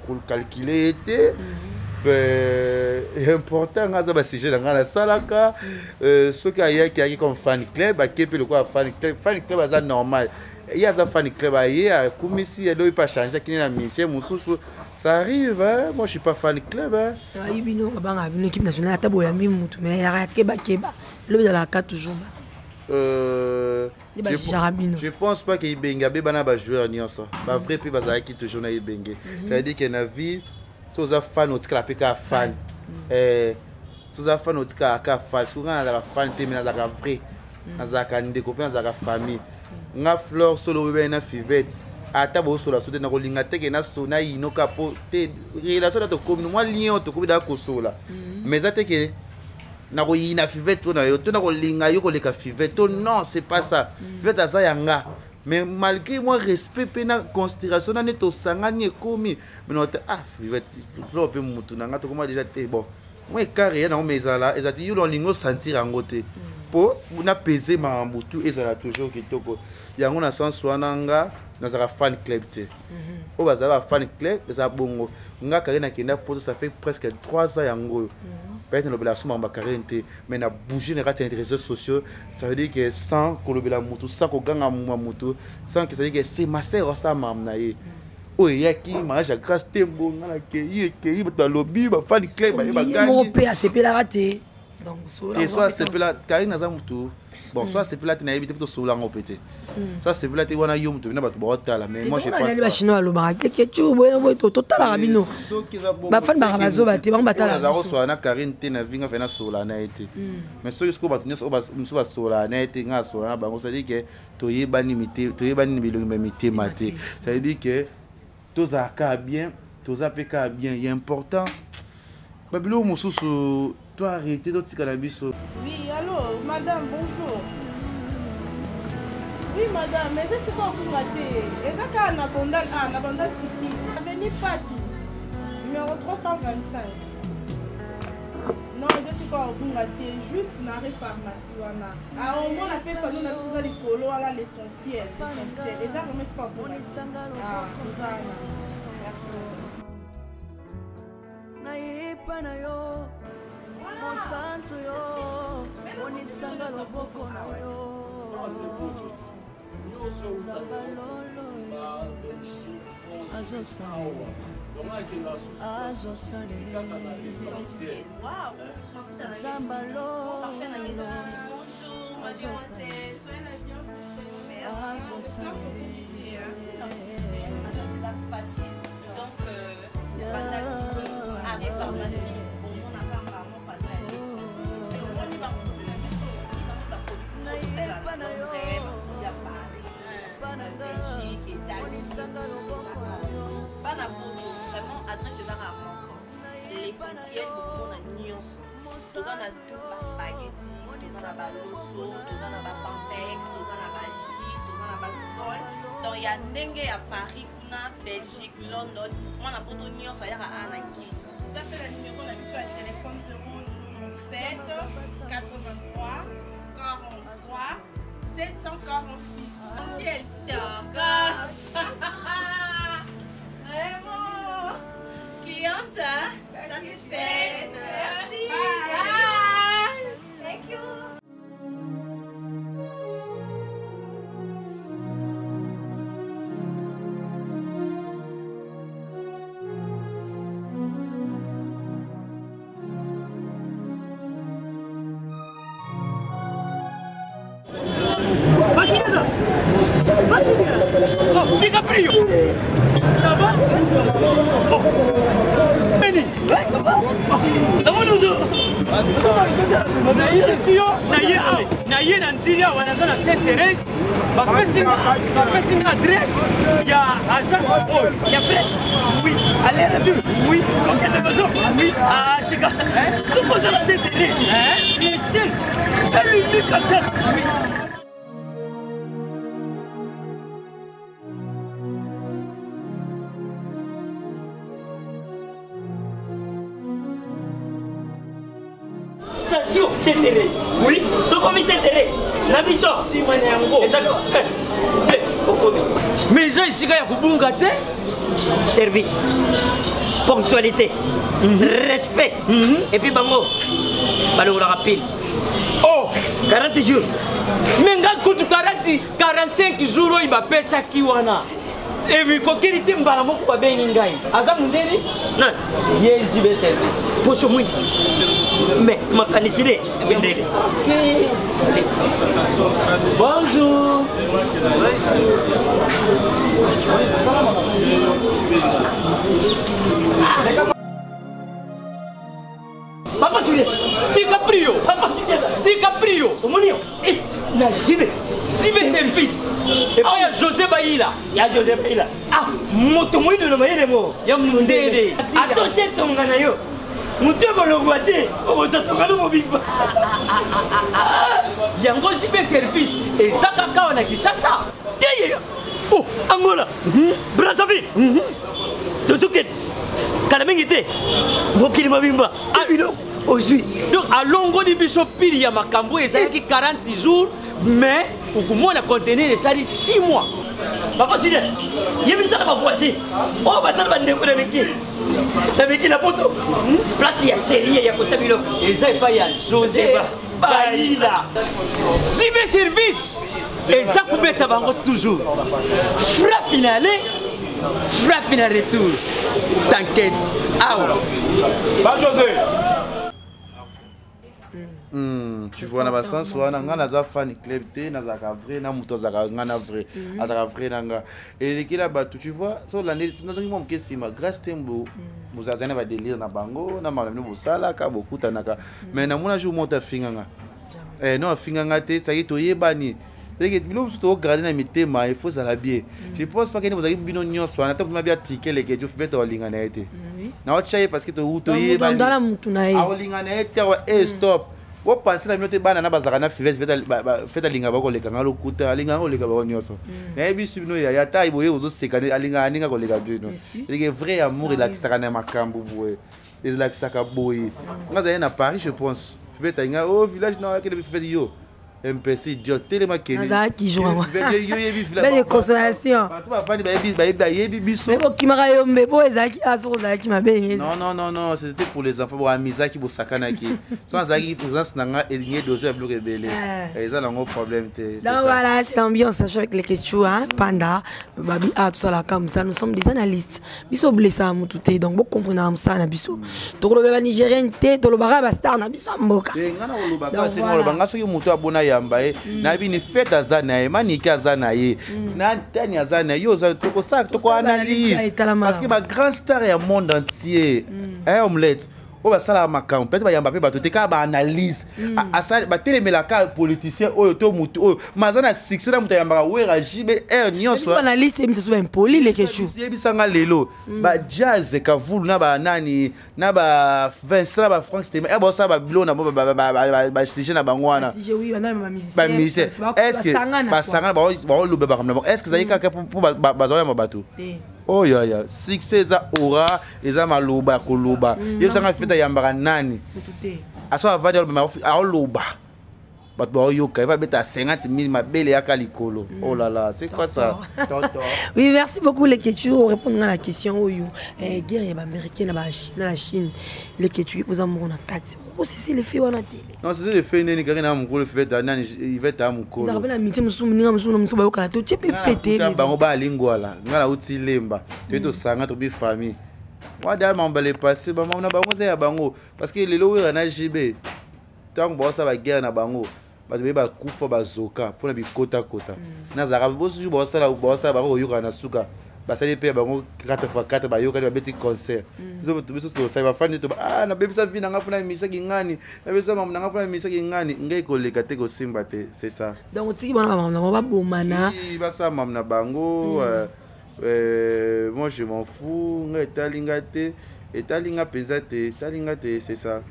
kocalculer ye te. Important nga aza basujet na ngai nasalaka. Soki ayaki, ayaki comme fan club, ake mpe lokola fan club. Fan club aza normal, ye aza fan club, aye akumisi, elobi mpe achange akini na musicien mosusu. Ça arrive, hein? Moi je suis pas fan club, hein? Ayi bino babangaka bino équipe nationale, ata boyambi mutu mais yaka kebakeba, lobi ezalaka toujours. Je pense pas que Ibenge abeba na bajoueur nyonso. Bavrai mpe bazalaki toujours na Ibenge. Ça veut dire que na vie so oza fan, otikala mpe kaka fan. So oza fan, otikala kaka fan. Soki nga nazalaka fan te, mais nazalaka vrai, nazalaka ndeko mpe nazalaka famille. Nga Flore solo oyebani na Fivete, ata bosola so te, nakolinga teke nayinoka po te relation na tokomi mwa lien oyo tokomi daa kosola, mais eza te ke nakoyina Fivete mpo na yo to nakolinga yo koleka Fivete to, non, c'est pas ça. Fivete aza ya nga, mais malgré moi respect mpe na considération na nde tosangani ekomi mais te ah Fivete Flore mpe mutu na nga tokoma déjà te. Bon, mwa écart eya nango, mais ezala eza te yo na olingi osentir yango te mpo napese makambo tu ezala toujours kitoko. Yango na sens wana nga nazalaka fan club te. Oyo bazala ba fan club eza bongo. Nga Karine akenda Poto, ça fait presque 3 ans yango oyo. Peut-être nalobela so makambo ya Karine te, mais na bouger na kati ya réseaux sociaux, ça veut dire que sans kolobela mutu, sans koganga mwa mutu, sans que ça veut dire que c'est ma sœur asala makambo na ye. Oyo eyaki mariage ya Grâce Tembo, nga nakei ekei, bato balobi bafan club baye. Bagangi mpe asepelaka te. Te, so asepela, Karine aza mutu bon. So asepela te, nayebi te mpe tosola yango mpe te. So asepela te wana, yo moto bina bato baotala, mais moi je pense bachinois balobaka keke tu boye boye, totalaka bino bafani baka bazoba te, bango batalaka. Kosola na Karine te na vinga fe nasola na ye te, mais soki sikoyo bato nyonso mosusu basolaka na ye te, nga asola na bango, c'est-à-dire que toyebani, toyebani na bilongi ya mitema te. Ça veut dire que tozala kaka bien, toza mpe kaka bien. Ya important babiloko mosusu to arrêté, totika na biso. Oui, allô, madame, bonjour. Oui, madame, mais c'est quoi vous ratez? Eza kaka na Bandal, ah, na Bandal City. Avenue Patou, numéro 325. Non, eza sikoyo obunga te, juste na re pharmacie wana. Ah, omona mpe panneau na biso eza likolo wana, l'essentiel, l'essentiel. Eza vraiment sikoyo obunga te. Ah, toza wana. Merci madame. Nayepa na yo mosantu, yo monisanga loboko na yo Nzamba lolo azosala azosala Nzamba lolo azosala azosala. Donc, Bandal arrêt pharmacie, omonaka vraiment panneau ya l'essentiel. Omoni baproduit na biso aussi, bango baproduit ya Paris, Belgique, États-Unis, bana Poto. Vraiment adresse ezaka moko, l'essentiel. Bokomona nyonso, toza na tout, baspaghetti, toza na baloso, toza na bapampex, toza na bajus, toza na basol. Donc ya ndenge ya Paris kuna, Belgique, London, mwana Poto nyonso ayaka awa na kisi. Tapela numéro na biso ya téléphone 09. 07 83 43 746. Quel gosse. Vraiment. Cliente, hein? Satisfaite. Merci. Bye. Thank you. Oh, DiCaprio Ça va? Oh. Benny. Ouais, ça va? Namoni ozo. Naye yo, naye awa. Naye na nzili awa naza na Sainte Thérèse. Bapesi bapesi nga adresse ya agence oyo. Ya fait? Oui. Aller retour? Oui. Okende maison? Oui. Ah, tika. Soki oza na Sainte Thérèse, le seul et l'unique agence. Oui. Station Sainte-Thérèse. Oui, sokomi Sainte-Thérèse. Na biso. Sima na yango. Ezali te okomi. Mais eza esika ya kobunga te. Service, ponctualité, respect. Et puis bango balongolaka pile. Oh, 40 jours. Mais nga kutu 40 45 jours oyo bapesaki wana. Emikokeli te mbala moko babengi ngai. Aza mundeli? Nani? Ye JB service. Poso mwingi. Mais makanisi ne mindele. Bonjour. Papa Julien. DiCaprio. Papa Julien. DiCaprio. Omoni yo. Eh, na JB. JB service. Epai ya José Bayila. Ya José Bayila. Ah, moto moyindo na mayele mo. Ya mundele. Atoshe tonga na yo. Moto ekolongwa te, okozwa tonga no mobimba. Yango JB service eza kaka awa na Kinshasa. Te ye. Oh, Angola. Brazzaville. Tozokende. Kala mingi te. Mokili mobimba. Ah, biloko ozwi. Donc alongoli biso pili ya makambo ezalaki 40 jours mais okomona conteneur esali 6 mois. Papa Julien, yebisa na bavoisin oyo basala bandeko na miki na miki na poto place ya serie ya kotia biloko eza epai ya José Bayila. Sibe service eza kobeta bango toujours frappe na aller frappe na retour. T'inquiète awa. Ba José. Tu vois na basense wana ngai naza fan club te, nazalaka vrai na moto azalaka ngai na vrai, azalaka vrai na nga elekela bato. Tu vois, so olandi nazongi mwa moke nsima, Grâce Tembo bozalazali na badelire na bango na makambo bino bosalaka bokutanaka, mais namona jour moko te afinga nga. Non, afinga nga te, c'est-à-dire toyebani biloko mosusu tograde na mitema, il faut ezala bien. Je pense pas kende bozalaki bino nyonso wana, ntango bia tikeleke jo fivete olinga na ye te, naotya ye parce que toyebani aolinga na ye te awa. E stop, bopense na bino te, bana na bazalaka na fivete fete alingaka bakoleka nga lokuta, alingaka koleka bango nyonso. Nayebi si bino yaya ta boye bozoseka, alingaka ndenge koleka bino. Eleke vrai amour elakisaka na makambo boye, elakisaka boye. Nga azali na Paris, je pense fivete alinga o village na akende fivete yo MPC idiot telema kende. Nazalaki jour yango. Yo yebi village. Belle consolation. Bato bafandi bayebi bayebi bayebi biso. Mais bokimaka yo mbe po ezalaki a soki ozalaki mabe. Non non non non, c'était pour les enfants, boamisaki bosakanaki. So nazalaki présence na nga elingi dose ya biloko ebele. Eza nango problème te. Donc voilà, c'est l'ambiance avec les Quechua, hein, Panda, Babi A, tout ça là comme ça. Nous sommes des analystes. Biso blessa mutu te, donc bo comprendre ça na biso. Tokoloba Nigérien te, tolobaka ba star na biso mboka. Te nga na kolobaka se nga kolobanga soki moto abona yamba ye, nayebi ni fete aza na ye, manike aza na ye, na tani aza na ye, yo oza tokosala tokoanalyse parce que ba grand star ya monde entier, eh omelette oyo basalaka makambo peut-être bayamba mpe bato te kaka baanalyse batelemelaka politicien oyo to motu oyo ma aza na succès na moto ayambaka wera JB air nyonso. Analyste misusu baimpoli lekeshu. Yebisanga lelo bajazz kavulu na banani na ba Vincent na ba Frank Stema e bosala babilo na bango basujet na bango wana bamusicien, est ce que basangana baoloba makambo na bango? Est ce que ezali kaka mpo bazoyamba bato oyo ya succès? Eza aura, eza maloba ya koloba. Yebisanga fete ayambaka nani? Aso avandi aoloba bato baoyoka ye babeta 50 000 mabele yaka likolo. Oh là là, c'est quoi ça? Oui, merci beaucoup Leketu. Répondre à la question oyo eh, guerre ya baaméricain na la Chine, Leketu oza moko na kati, osisi le fait wana te? Non, c'est le fait nini kaka na mokolo fete nani Ivete ya mokolo. Ezalaka mpe na miti mosusu, moninga mosusu na mosusu bayokaka te, otie mpe pete. Bango balingwala nga nauti lemba, toye tosanga tobi famille wada mambo le passé, bamambo na bango eza ya bango, parce que lelo Wera na JB, ntango baosala baguerre na bango, bato baye bakufa bazoka mpona bikotakota. Nazalaka bosusu baosala bango koyokana na suka, basali mpe ya bango 4 x 4, bayokani, babeti concert. Biso tosali bafandi to ah, nabebisa vie nanga mpona emisaki ngani, nabebisa mambo nanga mpona emisaki ngani, ngai koleka te, kosimba te, c'est ça. Donc otiki bana bamambo na bango babomana. Basala mambo na bango. Moi je m'en fous, ngai etali nga te, etali nga mpenza te, etali nga te, c'est ça.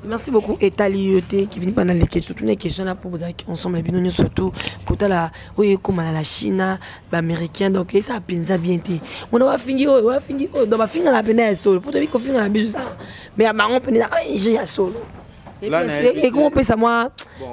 Merci beaucoup. Etali yo te kivini mpana leke, surtout na question na mpo bozalaki ensemble bino nyonso, surtout kotala oyo ekóma na la Chine, baaméricain. Donc eza mpenza bien te, mona bafingi oyo, bafingi oyo, donc bafingana mpena ya solo, mpo toyebi kofinga na biso ça, mais ya bango mpena ezaka injure ya solo, ekoma opesa mwa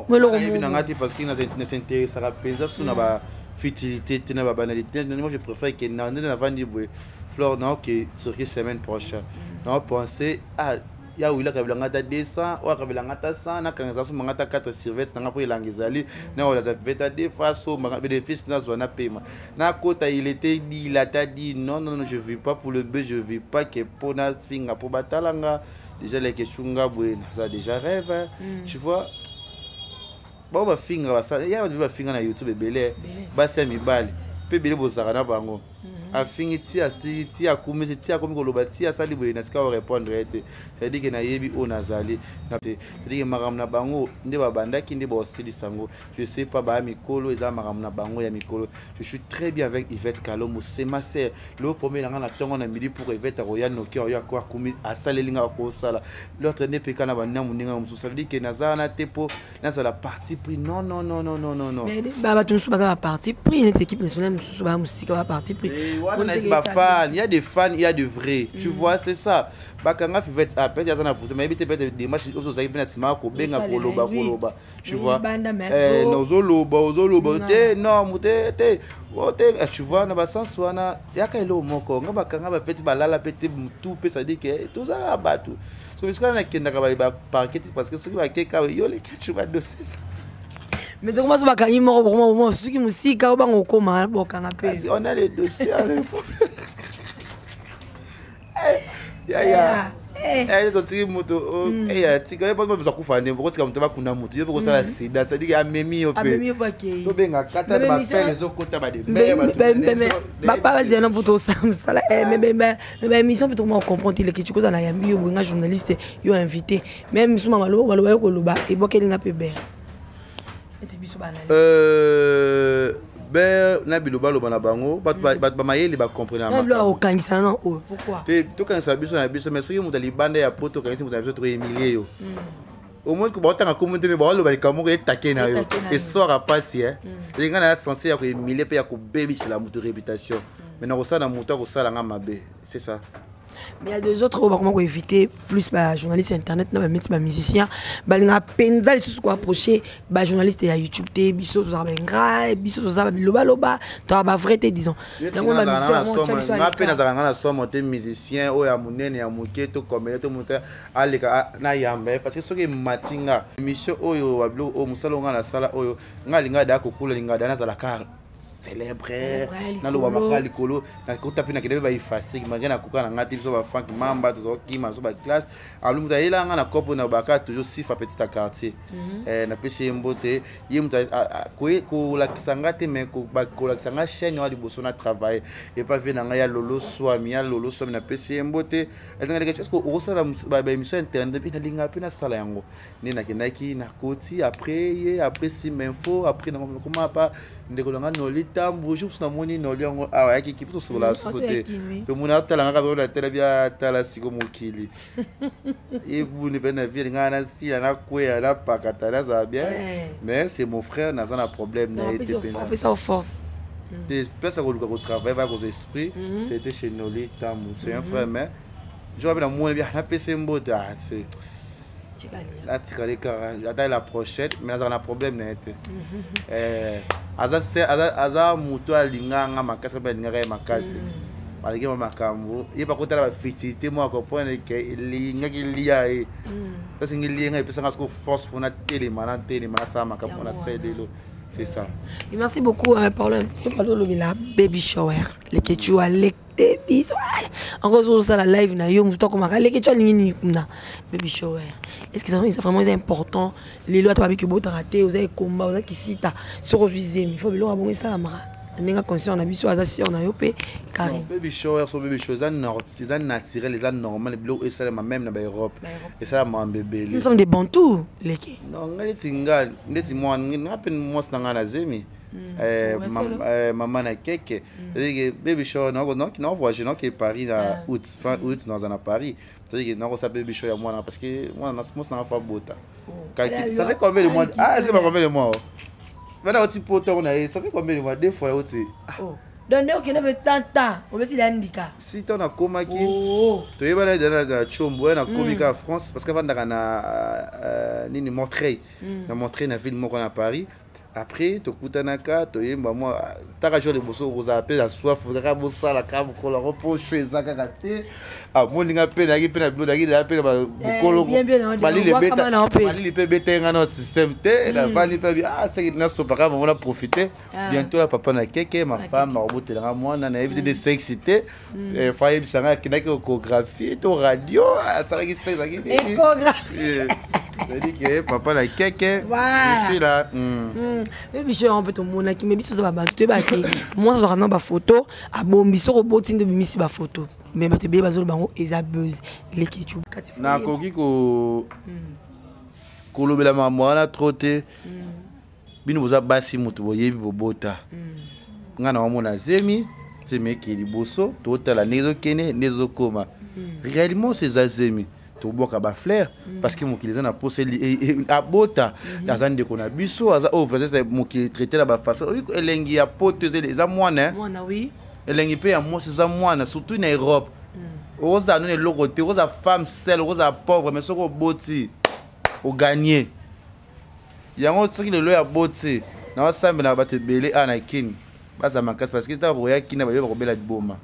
eloko na nga te, parce que nas'intéressaka mpenza su na bafutilité te, na babanalité. Moi je préfère ke na ndenge navandi boye, Flore, naoke Turquie semaine prochaine, naopense ah ya wili akabelanga ata 200, oyo akabelanga ata 100, nakangisa somanga ata 4 survêt nanga mpo elanga ezali naolaza veta deux fois, somaka bénéfice nazwa napema nakota. Il était dit, il ata dit non, non, non, je vis pas pour le buzz, je vis pas ke mpo nafinga mpo batalanga. Déjà leke chunga boye naza déjà rêve. Tu vois, bao bafinga basala ya bato bafinga na YouTube ebele, basi ya mibali mpe ebele bozalaka na bango. Afingi ti asili, ti akumisi, ti akomi koloba, ti asali boye, natika korépondre ye te. C'est-à-dire ke nayebi oyo nazali te, c'est-à-dire ke makambo na bango nde babandaki nde baosilisa yango. Je sais pas, baya mikolo, eza makambo na bango ya mikolo. Je suis très bien avec Yvette Kalombo, c'est ma sœur. Le premier nanga na ntongo na midi pour Yvette akoya noki, akoya ko akumi asaleli nga akosala l'autre nde peka na banamu ndenge mosusu. Ça veut dire ke naza wana te mpo nazala parti pris. Non, non, non, non, non, non, non. Bato mosusu baza baparti pris neti équipe nationale, mosusu baya mosika baparti pris. Wana nayesi bafan, il y a des fans, il y a de vrais, tu vois, c'est ça. Bakanga Fivette, ah, peut-être aza na pousse, mais yebi te, peut-être démarche oyo ozalaki mpe na nsima kobenga koloba koloba, tu vois, ozoloba ozoloba te, non te te o te, tu vois, na basens wana yaka eloko moko nga bakanga bafeti balala mpe te motu mpe, c'est-à-dire ke tozalaka bato soki bisika nakendaka baparke te, parce que soki bakeka yo leki badossier. Mais donc maso bakangi moko bokoma boma soki mosika obango okoma bokanga mpe. On a les dossiers, on a les problèmes, yaya. Totiki moto tika ye mpo kufa nde bokotika moto bakunda moto yo mpe kosala sida, c'est-à-dire amemi yo mpe tobenga kata bapene ezokota badebapa bazela mpo tosala mosala, mais baémission mpe tokoma comprendre te. Leki kozala yambi yo boyenga journaliste, yo invité, mais misu mama baloba yo koloba ebwakelinga mpe bere neti biso bana. Ber na bilobaloba na bango, bato bamayele bacomprendre. Okangisa na oyo pourquoi? Te, tokangisa biso na biso, mais soki moto alibanda ya poto okangisi moto na biso, tokohumilie yo. Au moins baotanga kombo te, me baoloba likambo moko etake na yo, eswaka mpasi. Elinga na ya censé ya kohumilie mpe ya kobebisela moto réputation, mais na kosala na moto akosala nga mabe, c'est ça. Mais il y a des autres oyo bakoma koéviter plus bajournaliste internet na bameti bamusicien, balingaka mpenza lisusu koapproche bajournaliste ya YouTube te. Biso tozalaka baingrat, biso toza bilobaloba, tozalaka bavrai te, disons. Yango nga mpe nazalaka nga na somo te, musicien oyo ya monene, ya moke, to comédien, to moto aleka na yamba ye, parce que soki emati nga émission oyo, babiloko oyo, mosala oyo nga nasala oyo, nga alingaka daya kokula, alingaka daya nazala kar célèbre, naloba maka likolo, nakota mpe nakende mpe baifasike malgré nakoka na nga te. Biso bafrank mamba tozokima biso baclasse alu, moto ayelaka nga na kopo na baka toujours sifa petit à quartier. Napesi ye mbote, ye moto kolakisa nga te, mais kolakisa nga chaîne oyo liboso na travaille epa vie na ngai ya Lolo Swami, ya Lolo Swami, napesi ye mbote. Ezangaleka est ce que okosala baémission internet mpe nalingaka mpe nasala yango nde nakendaki nakoti après ye, après Sim Info, après nakoma pa ndeko na nga Noli Tambu. Jour mosusu namoni Noli yango awa ayaki ki mpo tosokola susu te, tomoni atala nga kaka natala bia tala siko mokili ebuni mpe na vie ngai nasila nakweya napakata nazala bien, mais c'est mon frère, naza na problème na ye te. Mpenza force. Te, place ya koluka kotravaille vaya kozwa esprit, c'était chez Noli Tambu, c'est un frère, mais jour ape namoni bia napesi mbote, ah, c'est Atikali kaka ata la prochaine, mais azalaka na problème na ye te. Aza moto alinga nga makasi, mpe alingaka ye makasi. Alingi ma makambo ye bakotala bafertilité moko acomprendre ke elingaki lia ye. Tasingi lie ngai, epesanga siko force mpona telema, na telema, nasala makambo mpona selelo. C'est ça. Et merci beaucoup. Parlons la baby shower. Leke tu alekte biso. Encore ozosala live na yo, moto akomaka leke tu alingi nini kuna. Baby shower. Est-ce que c'est vraiment important? Lelo ata babiki obotaka te, oza ekomba, oza kisita, soki ozwi zemi, fo biloko ya bongo esalamaka ndenge conscient na biso aza sire na yo mpe Karine. Baby shower, so baby shower eza naturel, eza normal. Biloko esalema même na baEurope, esalama mbebele. Nous sommes des Bantous, leke. Non, ngai neti nga, neti mwana nga mpe mwasi na ngai na zemi, mama na keke. C'est-à-dire que baby shower, nao voyage, naoke Paris na août, fin août naza na Paris. C'est-à-dire que nakosala baby shower ya mwana parce que mwana mwasi na nga fa bota. Calcul, ça fait combien de mois? Ah, c'est pas combien de mois? Bana oti poto na ye, ça fait combien de mois? Deux fois oti. Oh. Donc nde okende mpe tanta obeti la ndika. Si ntango nakomaki, toyebana na Tshombo oyo, nakomi kaka France parce que avandaka na nini, Montreuil, na Montreuil, na ville moko na Paris. Après tokutanaka, toyemba mwa taka jour liboso, kozala mpe na soif kaka, bosala kaka mokolo yango mpo sho eza kaka te. Amoninga mpe nayaki mpe na bilo, nayaki deja mpe na mokolo, malili mpe ebetaki nga na système te. Navandi mpe, ah, seki nasopaka bango, na profite. Bientôt la papa na keke, ma femme akobotelanga mwana, nayebi te de sexe te. Fa ayebisanga akendaki échographie to radio, asalaki sexe, azalaki nini. C'est-à-dire que papa na keke, je suis là. Me biso yango mpe tomonaki, me biso oza babato toyebaki mwasi azwaka na bafoto, abombi. Soki oboti nde obimisi bafoto, me bato ebele bazoloba bango eza buzz, leke tu. Nakoki kolobela makambo wana trop te. Bino boza basi, moto boyebi bobota. Ngai na wamona zemi, zemi eke liboso, totala ndenge ezokende, nde ezokoma réellement. So eza zemi, tobwaka bafleur parce que mokili eza na posa abota. Aza ndeko na biso, aza oyo peut-être mokili traité na bafaçon. Elengi ya poto eza mwana, elengi mpe ya mwasi eza mwana, surtout na Europe. Okozala nano eloko te, okozala femme seule, okozala pauvre, mais soki oboti, oganye yango. Soki lelo ya boti, naosambela bato ebele awa na Kini baza makasi parce que ntango koya Kina, baye bakobela liboma.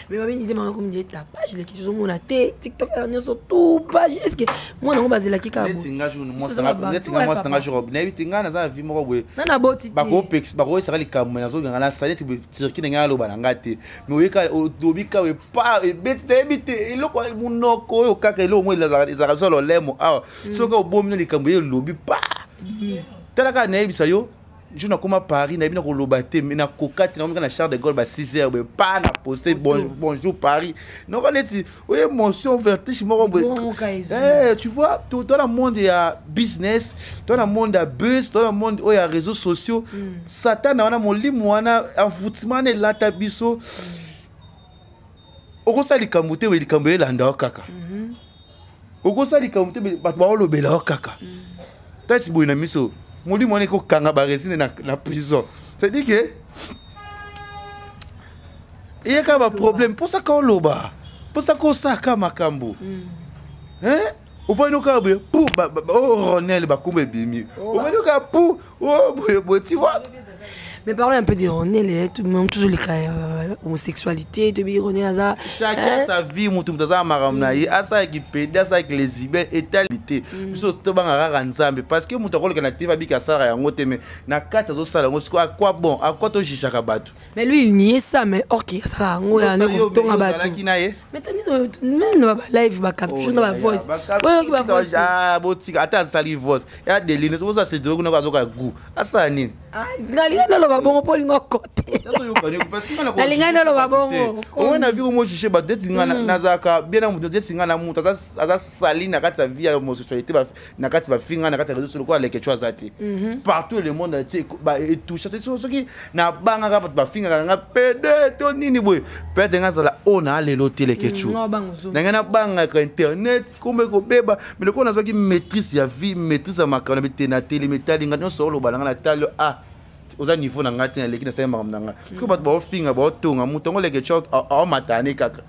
Mais babinisi bango komi die tapage, leki, tozomona te TikTok nyonso tout page. Est ce que mwana yango bazelaki kaka? Neti nga jour, mwasi nanga jour, nayebi te, ngai naza na vie moko boye. Nana boti te. Bakoyesaka likambo, nazonganga nasali neti Turki ndenge aloba na nga te, mais oyeka olobi kaka epa ebeti, nayebi te eloko monoko oyo kaka eloko mo ezalaka biso lolemo awa. Soki obomi no likambo, ye elobi pa, tala kaka, nayebisa yo, jour nakoma Paris, nayebi na koloba te, mais nakoka te. Nakomika na Charles de Gaulle ba 6 heures boye, pa na poste "Bonjour Paris". Noko neti oyo émotion, vertige moko boye. Tu vois, to na monde ya business, to na monde ya buzz, to na monde oyo ya réseaux sociaux. Satan wana, molimo wana, envoûtement wana elata biso. Okosala likambo te, likambo elanda yo kaka. Okosala likambo te, bato baolobela yo kaka. Tati boye na miso, molimo wana ekokanga baresine na prison. C'est-à-dire que eyaka baproblème mposaka oloba, mposaka osaka makambo. Ovandi kaka boye pu o Ronel, bakombo ebimi, ovandi kaka pu o boye boye, tu vois. Mais parlons un peu de Ronel, tout toujours les cas homosexualité, to bi Ronel aza. Chacun sa vie, mutu mutu aza makambo na ye, asalaki pédé, asalaki lesbienne, etali te. Biso tobanga kaka Nzambe parce que moto akoleka na TV, abiki asalaka yango te, mais na kati azosala yango. Siko akwa bon akwa tojugeaka bato. Mais lui, il niait ça, mais or ki asala yango ya ndeko kotonga bato. Ozalaki na ye? Mais tani, même na ba live, ba capture na ba voice. Oyo ki ba voice. Ah, botika, ata asali voice ya deline, boza sedro kuna, azoka goût, asala nini? Nalingai naloba bongo mpo olinga okote, nalingai naloba bongo. Omoi na vie omo juge bato neti nga, nazalaka bien na moto neti nga na moto aza sali na kati ya vie ya homosexualité, na kati bafinga na kati ya réseau lokola Lekeco aza te. Partout le monde entier etouche. Soki nabangaka bato bafingaka nga pédé to nini boye, peut-être nga azala oyo na alelo te, Lekeco. Na ngai nabangaka internet kombo ekobeba, mais lokola nazwaki maîtrise ya vie, maîtrise ya makambo na te, na telemi, etali nga nyonso oloba na nga, natali, ah, oza niveau na ngai te, naleki, nasali makambo na ngai. Soki bato baofinga, baotonga moto yango, Lekeco aomatane kaka.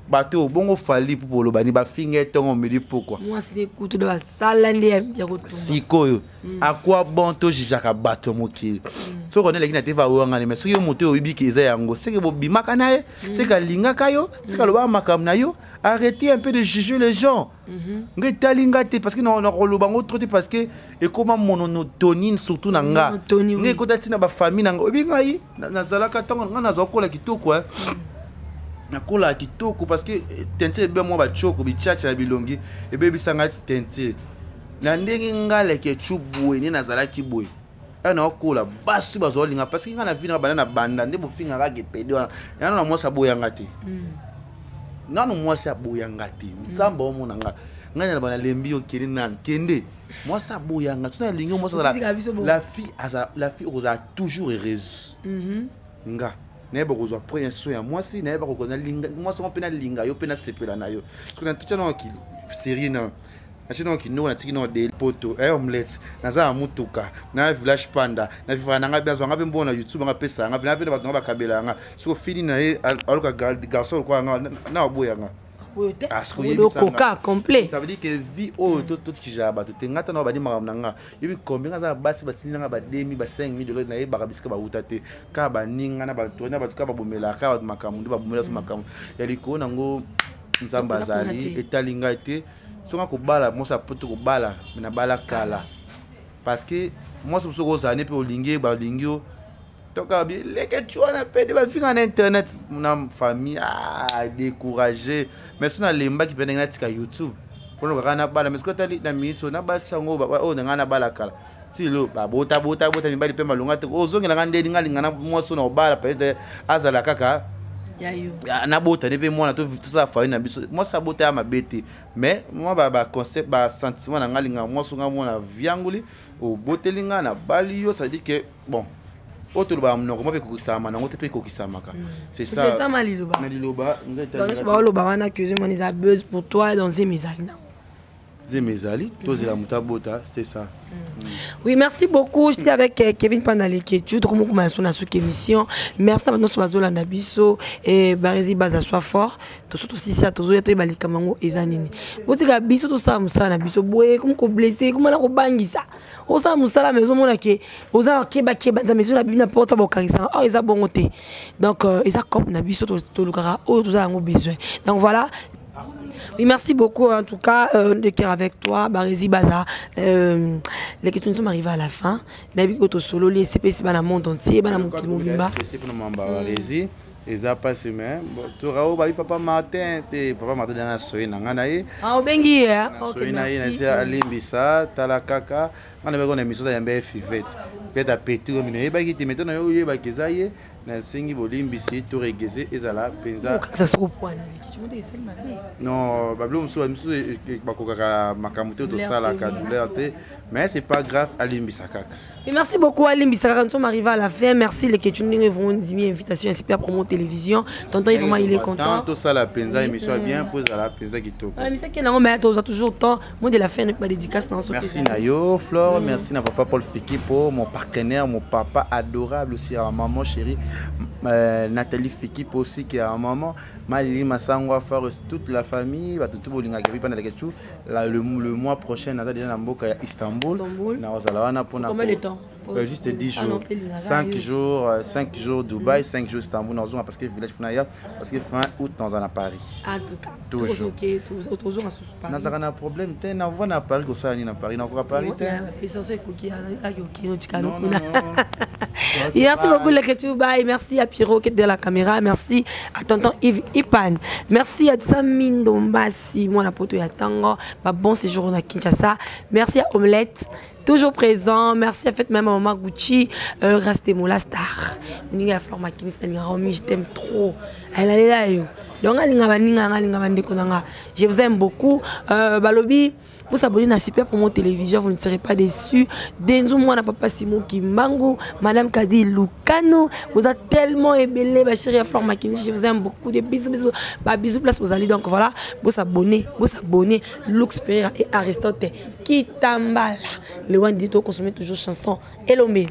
Bato oyo bongo Fally mpo boloba ni bafinga ye ntongo midi pokwa. Mwasi ne kutu da basala nde ya kotumba. Sikoyo à quoi bon tojijaka bato ya mokili? Soki ona eleki na tv awangani, mais soki yo moto oyo oyebi ke eza yango, seke bobimaka na ye, seke alingaka yo, seke alobaka makambo na yo. Arrêtez un peu de juger les gens. Nga etali nga te, parce que nakoloba yango trop te, parce que ekoma monotonie, surtout na nga. Nga ekota ntina bafamille na nga. Oyebi ngai nazalaka ntango nga nazwa kola kitoko, nakola kitoko, parce que teinture ebe mwa batioko bichacha ya bilongi ebebisanga teinture na ndenge nga leke cu boye nde nazalaki boye. Ayo naokola, basi bazwa olinga, parce que nga na vi na banda na banda nde bofingaka kepede wana. Nano na mwasi aboyanga te, nano mwasi aboyanga te. Nzambe omona nga, ngai na bana lembi yo, kende nani, kende. Mwasi aboyanga so nalingi mwasi azala la fille, aza la fille, okozala toujours heureuse. Nga nayeba kozwa premier son ya mwasi, nayeba kokonalinga mwasi yango mpe nalinga yo mpe nasepela na yo. Soki natya nao série na natie nao kinoko, natiki nao de poto omelette, naza na mutuka na village panda na vivaka na ngai mpe azwanga mpe mbongo na YouTube, nga apesa nga mpe na mpe na bato nga bakabela yanga. Soki ofini na ye, aluka garçon lokola nga na aboyanga. Okoka complet. Ça veut dire que vie oyo totikijaka bato te. Nga tana bandi makambo na nga, yebi combien nga aza na basi batindi nanga ba 2000, ba 5000 dollars, nayebaka bisika bauta te. Kaka baninga na bato na bato, kaka babomelaka kaka bato makambo nde babomela so makambo ya likolo nango. Nzambe azali, etali ngai te. Songa kobala mwasi apoto kobala, me nabala kala, parce que mwasi mosusu okozala ne mpe olingi ye, balingi yo toka bileke ti wana mpe nde bafinga na internet na famille, ah, découragé. Mais so nalembaki mpe ndenge natika YouTube mpona kaka nabala. Mais soki otali na minute oyo na basi yango oyo na ngai nabala kala, ti lelo babota bota bota mibali mpe malonga te. Ozongela ngai ndeni ngai alinga na mwasi oyo na kobala, peut-être azala kaka nabota nde mpe mwana, tosala foyer na biso. Mwasi abota ya mabe te, mais mwa baconcept, basentiment na ngai, alinga mwasi ngai mwana viangoli oboteli ngai nabali yo. Ça veut dire que bon, oyo tolobaka monoko mpo mpe ekokisamaka nango te, mpe ekokisamaka. C'est ça. Eza liloba. Na liloba. Nyonso baoloba wana que ozomona eza buzz pour toi, dans zemi ezali nango. Zemi ezali, tozela moto abota, c'est ça. Oui, merci beaucoup. J'étais avec Kevin Pandaleketu. Tout comme on a sous émission. Merci à nous bazolanda biso et Barezi Baza soit fort. Tout surtout si ça tozo yato balika mango ezanini. Botika biso to sa musala biso boye comme ko blessé, comme na ko bangisa. Osa musala mais omona ke oza keba keba nzambe so na bino porte bokangisa. Oh eza bongo te. Donc eza cop na biso to lukaka oyo toza yango besoin. Donc voilà. Oui, merci beaucoup en tout cas de cœur avec toi, Barezi Baza. Les questions sont arrivées à la fin. Nabi Koto Solo, les CPC, dans le monde entier, dans le monde mobimba. Barezi, eza mpasi, mais torao babi papa Martin te, papa Martin dana soyi na ngai na ye. Ah, obengi ye? Soyi na ye, nasi alimbisa. Tala kaka ngai nabaki na émission yambe ye Fivete, peut-être apeti oyo mino oyebaki te, maintenant yo oyebaki eza ye. Nasengi bolimbisi, to regese ezala mpenza. Non, babilo mosusu misusu bakokaka makambo te, tosalaka douleur te, mais c'est pas grave, alimbisa kaka. Et merci beaucoup Alim Bissaka, nous sommes arrivés à la fin. Merci les questions vont diminuer invitation à Super Promo Télévision. Tonton Yves, vraiment il est content. Tout ça la penza émission bien pose à la penza kitoko. Ah mais c'est qu'il mais toujours temps. Moi de la fin pas dédicace dans Merci Nayo Flore, merci na papa Paul Fikipo, mon partenaire, mon papa adorable aussi à maman chérie Nathalie Fikipo aussi qui est à maman Malili Masangwa Fort, toute la famille, ba tout bolinga qui pendant les questions. Le mois prochain naza déjà na mboka ya Istanbul. Na ozala wana pona Combien de temps? Juste 10 jours. 5 jours, 5 jours Dubaï, 5 jours Istanbul, dans parce que village Funaya, parce que fin août dans un Paris. En tout cas, toujours. Ok, toujours en sous Paris. Nazaka na problème te, na voix na Paris kosala ni na Paris, na koka Paris te. Non, non, non. Merci beaucoup les Ketouba et merci à Pierrot qui est derrière la caméra, merci à tonton Yves Ipan, merci à Tsami Ndombasi, moi la poto ya tango, ma bon séjour à Kinshasa, merci à Omelette toujours présent, merci à fait même à maman Gucci, restez-moi la star. Moninga Flore Makinis, je t'aime trop. Elle est là yo. Donc alinga baninga alinga bandeko nanga. Je vous aime beaucoup. Balobi, vous abonnez à Super Promo Télévision, vous ne serez pas déçus. Denzo moi na papa Simon Kimbangu, madame Kadi Lukano, vous êtes tellement ébellé, ma chérie Flore Makinis, je vous aime beaucoup. Des bisous, bisous, bah, bisous place vous allez. Donc voilà, vous abonnez, Lux Pereira et Aristote Kitambala. Le one dit consommer toujours chanson Elombe.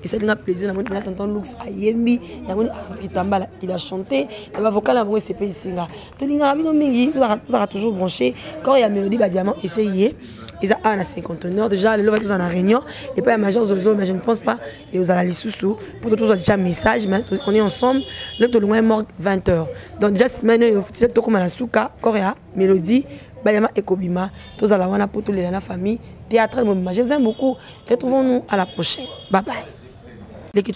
Esalinga plaisir namoni mpena tonton Lux ayembi, namoni Arthur Kitambala il a chanté na bavocal na bango, esepelisi nga. Tolingaka bino mingi, tozalaka toujours branché. Corps ya Mélodie Badiamant ese ye eza awa na cinquantenaire déjà. Lelo va tozala na réunion epai ya major Zolozolo, mais je ne pense pas ezala lisusu mpo tozwa déjà message. Mais on est ensemble le tolongwa ye morgue 20 heures, donc déjà semaine oyo tokóma na suka. Corps ya Mélodie Bayama ekobima, tozala wana mpo tolela na famille théâtrale mobima. Je vous aime beaucoup, retrouvons-nous à la prochaine, bye bye. Leki.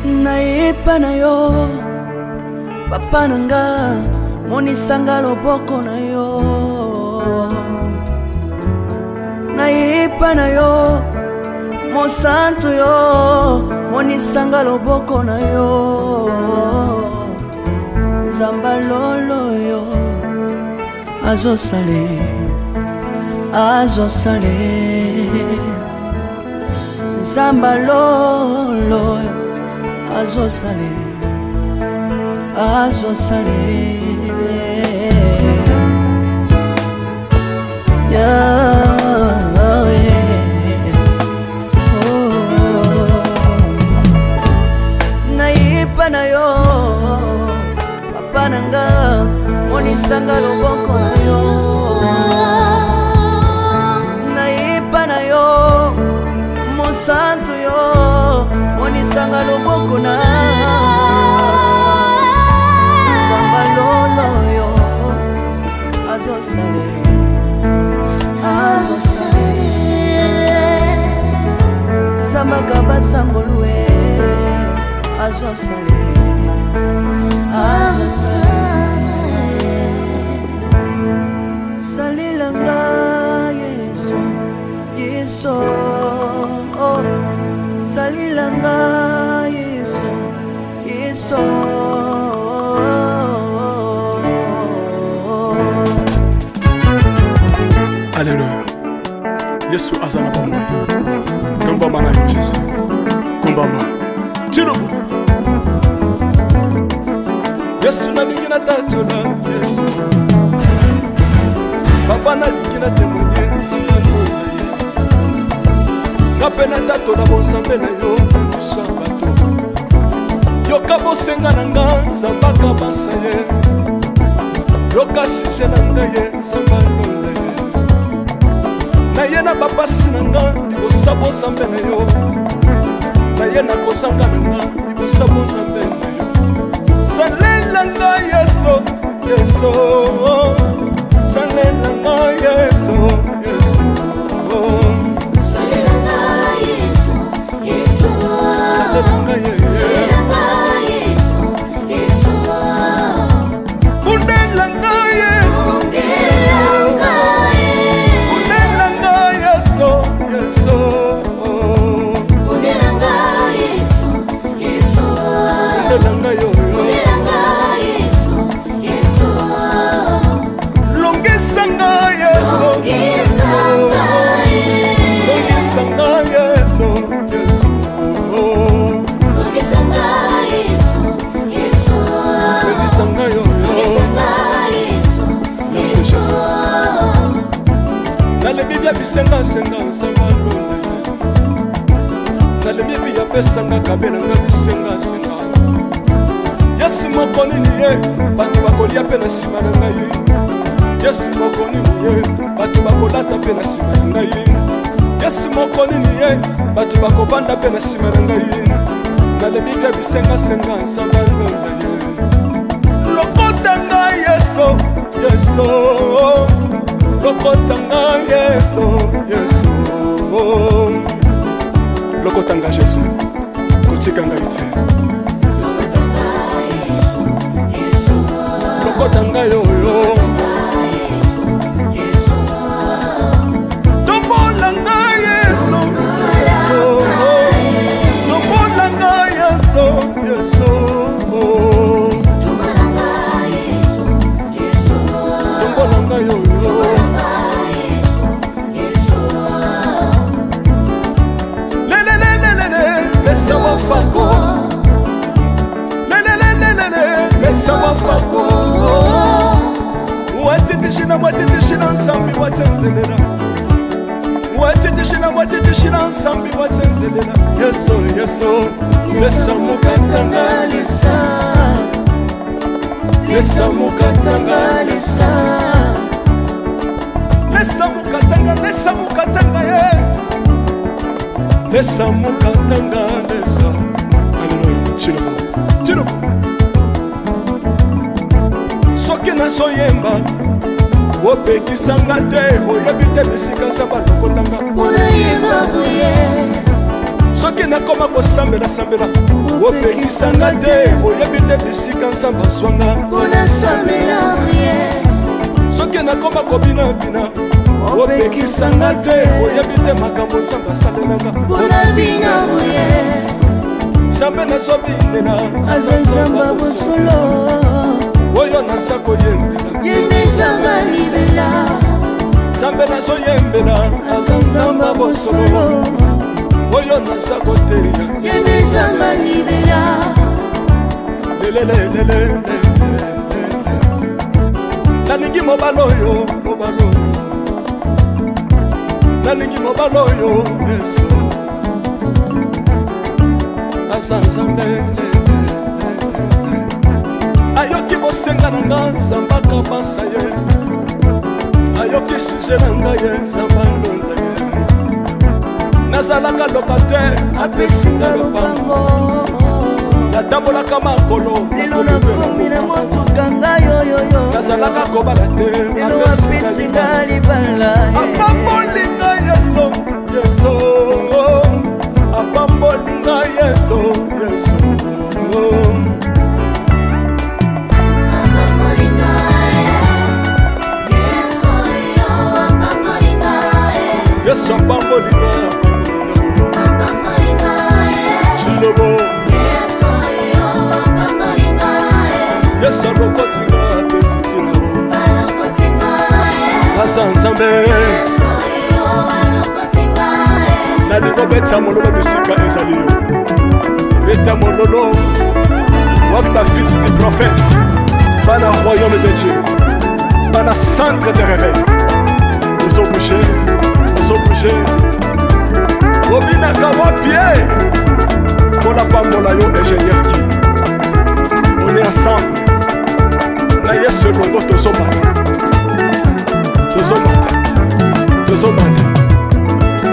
Nayepa na yo, papa na nga, monisanga loboko na yo. Nayepa na yo, mosantu yo, monisanga loboko na yo. Nzamba lolo yo azosale, azosale. Nzamba lolo azosale, azosale. Yeah, oh. Nayepa na yo, papa na nga, monisanga loboko na yo. Nayepa na yo, mosantu yo, monisanga loboko na. Nzamba lolo yo azosale, azosale. Zambaka basangolue azosale, azosale. Salelanga Yesu, Yesu, oh. Salelanga Yesu, Yesu. Alleluya, Yesu aza na bomoi. Tombama na yo Jésus, kombama tilobo. Yesu nalingi natatola Yesu, papa nalingi na témoigne nzambe alola ye nga mpe natatola bonzambe na yo na miso ya bato. Yoka bosenga na nga, nzambe akabasa ye. Yoka sujet na ngai ye, nzambe alola ye. Naye na bapasi na nga libosa bonzambe na yo, naye na kozanga na nga libosa bonzambe na yo. Salela nga Yesu, Yesu, salela nga Yesu, Yesu. Salela nga Yesu, Yesu. Salela nga Yesu. Salela nga Yesu, Yesu. Bundela nga Yesu. Bundela nga Yesu. Bundela nga Yesu, Yesu. Bundela nga Yesu, Yesu. Bundela nga yo yo. Bundela nga Yesu, Yesu. Longisa nga Yesu. Longisa nga Yesu. Longisa nga Yesu, Yesu. Longisa nga Yesu, Yesu. Longisa nga yo yo. Longisa nga Yesu, Merci Yesu. Jésus. Nalebi bia bisengasenga, nzambe alola ye. Nalebi bi apesanga kabelanga bisengasenga. Yesu moko nini ye bato bakolia mpe na nsima na ngai. Yesu moko nini ye bato bakolata mpe na nsima na ngai. Yesu moko nini ye bato bakovanda mpe na nsima na ngai. Nalebi bia bisengasenga, nzambe alola ye. Lokota ngai Yesu, Yesu, lokota ngai Yesu, Yesu, lokota ngai Jésus, kotika ngai te. Yesu, Yesu. Lokota ngai oyo. Yesu, Yesu. Tombola ngai Yesu, Yesu, tombola ngai Yesu, Yesu. Tombola nga Yesu, Yesu. Watitishila, watitishila nsambi watsenzelela. Watitishila, watitishila nsambi watsenzelela. Yesu, Yesu, lesa mukatanga lesa. Lesa mukatanga lesa. Lesa mukatanga, lesa mukatanga ye. Lesa mukatanga lesa. Alléluia. Tshilombo. Tshilombo. Soki nazoyemba opekisanga te, oyebi te bisika nzambe alokotanga. Soki nakoma kosambela-sambela opekisanga te, oyebi te bisika nzambe azwanga. Soki nakoma kobinabina opekisanga te, oyebi te makambo nzambe asalelanga. Nzambe nazobinela aza nzambe bosolo, oyo naza koyembela ye nde nzambe libela. Nzambe nazoyembela aza nzambe bosolo, oyo naza koteya ye nde nzambe libela. Lelelelele, nalingi mobali oyo, mobali oyo, nalingi mobali oyo. Yesu aza nzambe, ayoki bosenga na nga, nzambe akabasa ye, ayoki sujet na ngai ye, nzambe alonda ye. Nazalaka locataire, apesi nga lopango, natambolaka makolo, lelo nakomi na motuka ngai oyoyo, nazalaka kobala te, lelo apesi nga libala. Apamboli nga Yesu, Yesu apamboli nga Yesu, Yesu. Yesu apamboli nga, apamboli nga Chilobo. Yesu alokoti nga, apesi ntina, aza Nzambe. Nalingo beta mololo bisika ezali yo, beta mololo wapi bafils du prophète, bana royaume de Dieu, bana centre de réveil. Ozobouge, ozobouge, obinaka wapi ye mpona pambola yo. Ingénieur Guy, on est ensemble na Yesu elongo, tozomata, tozomata, tozomata.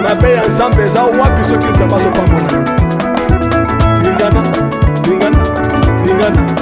Mabe ya Nzambe eza wapi soki Nzambe azopambola yo? Lingana, lingana, lingana.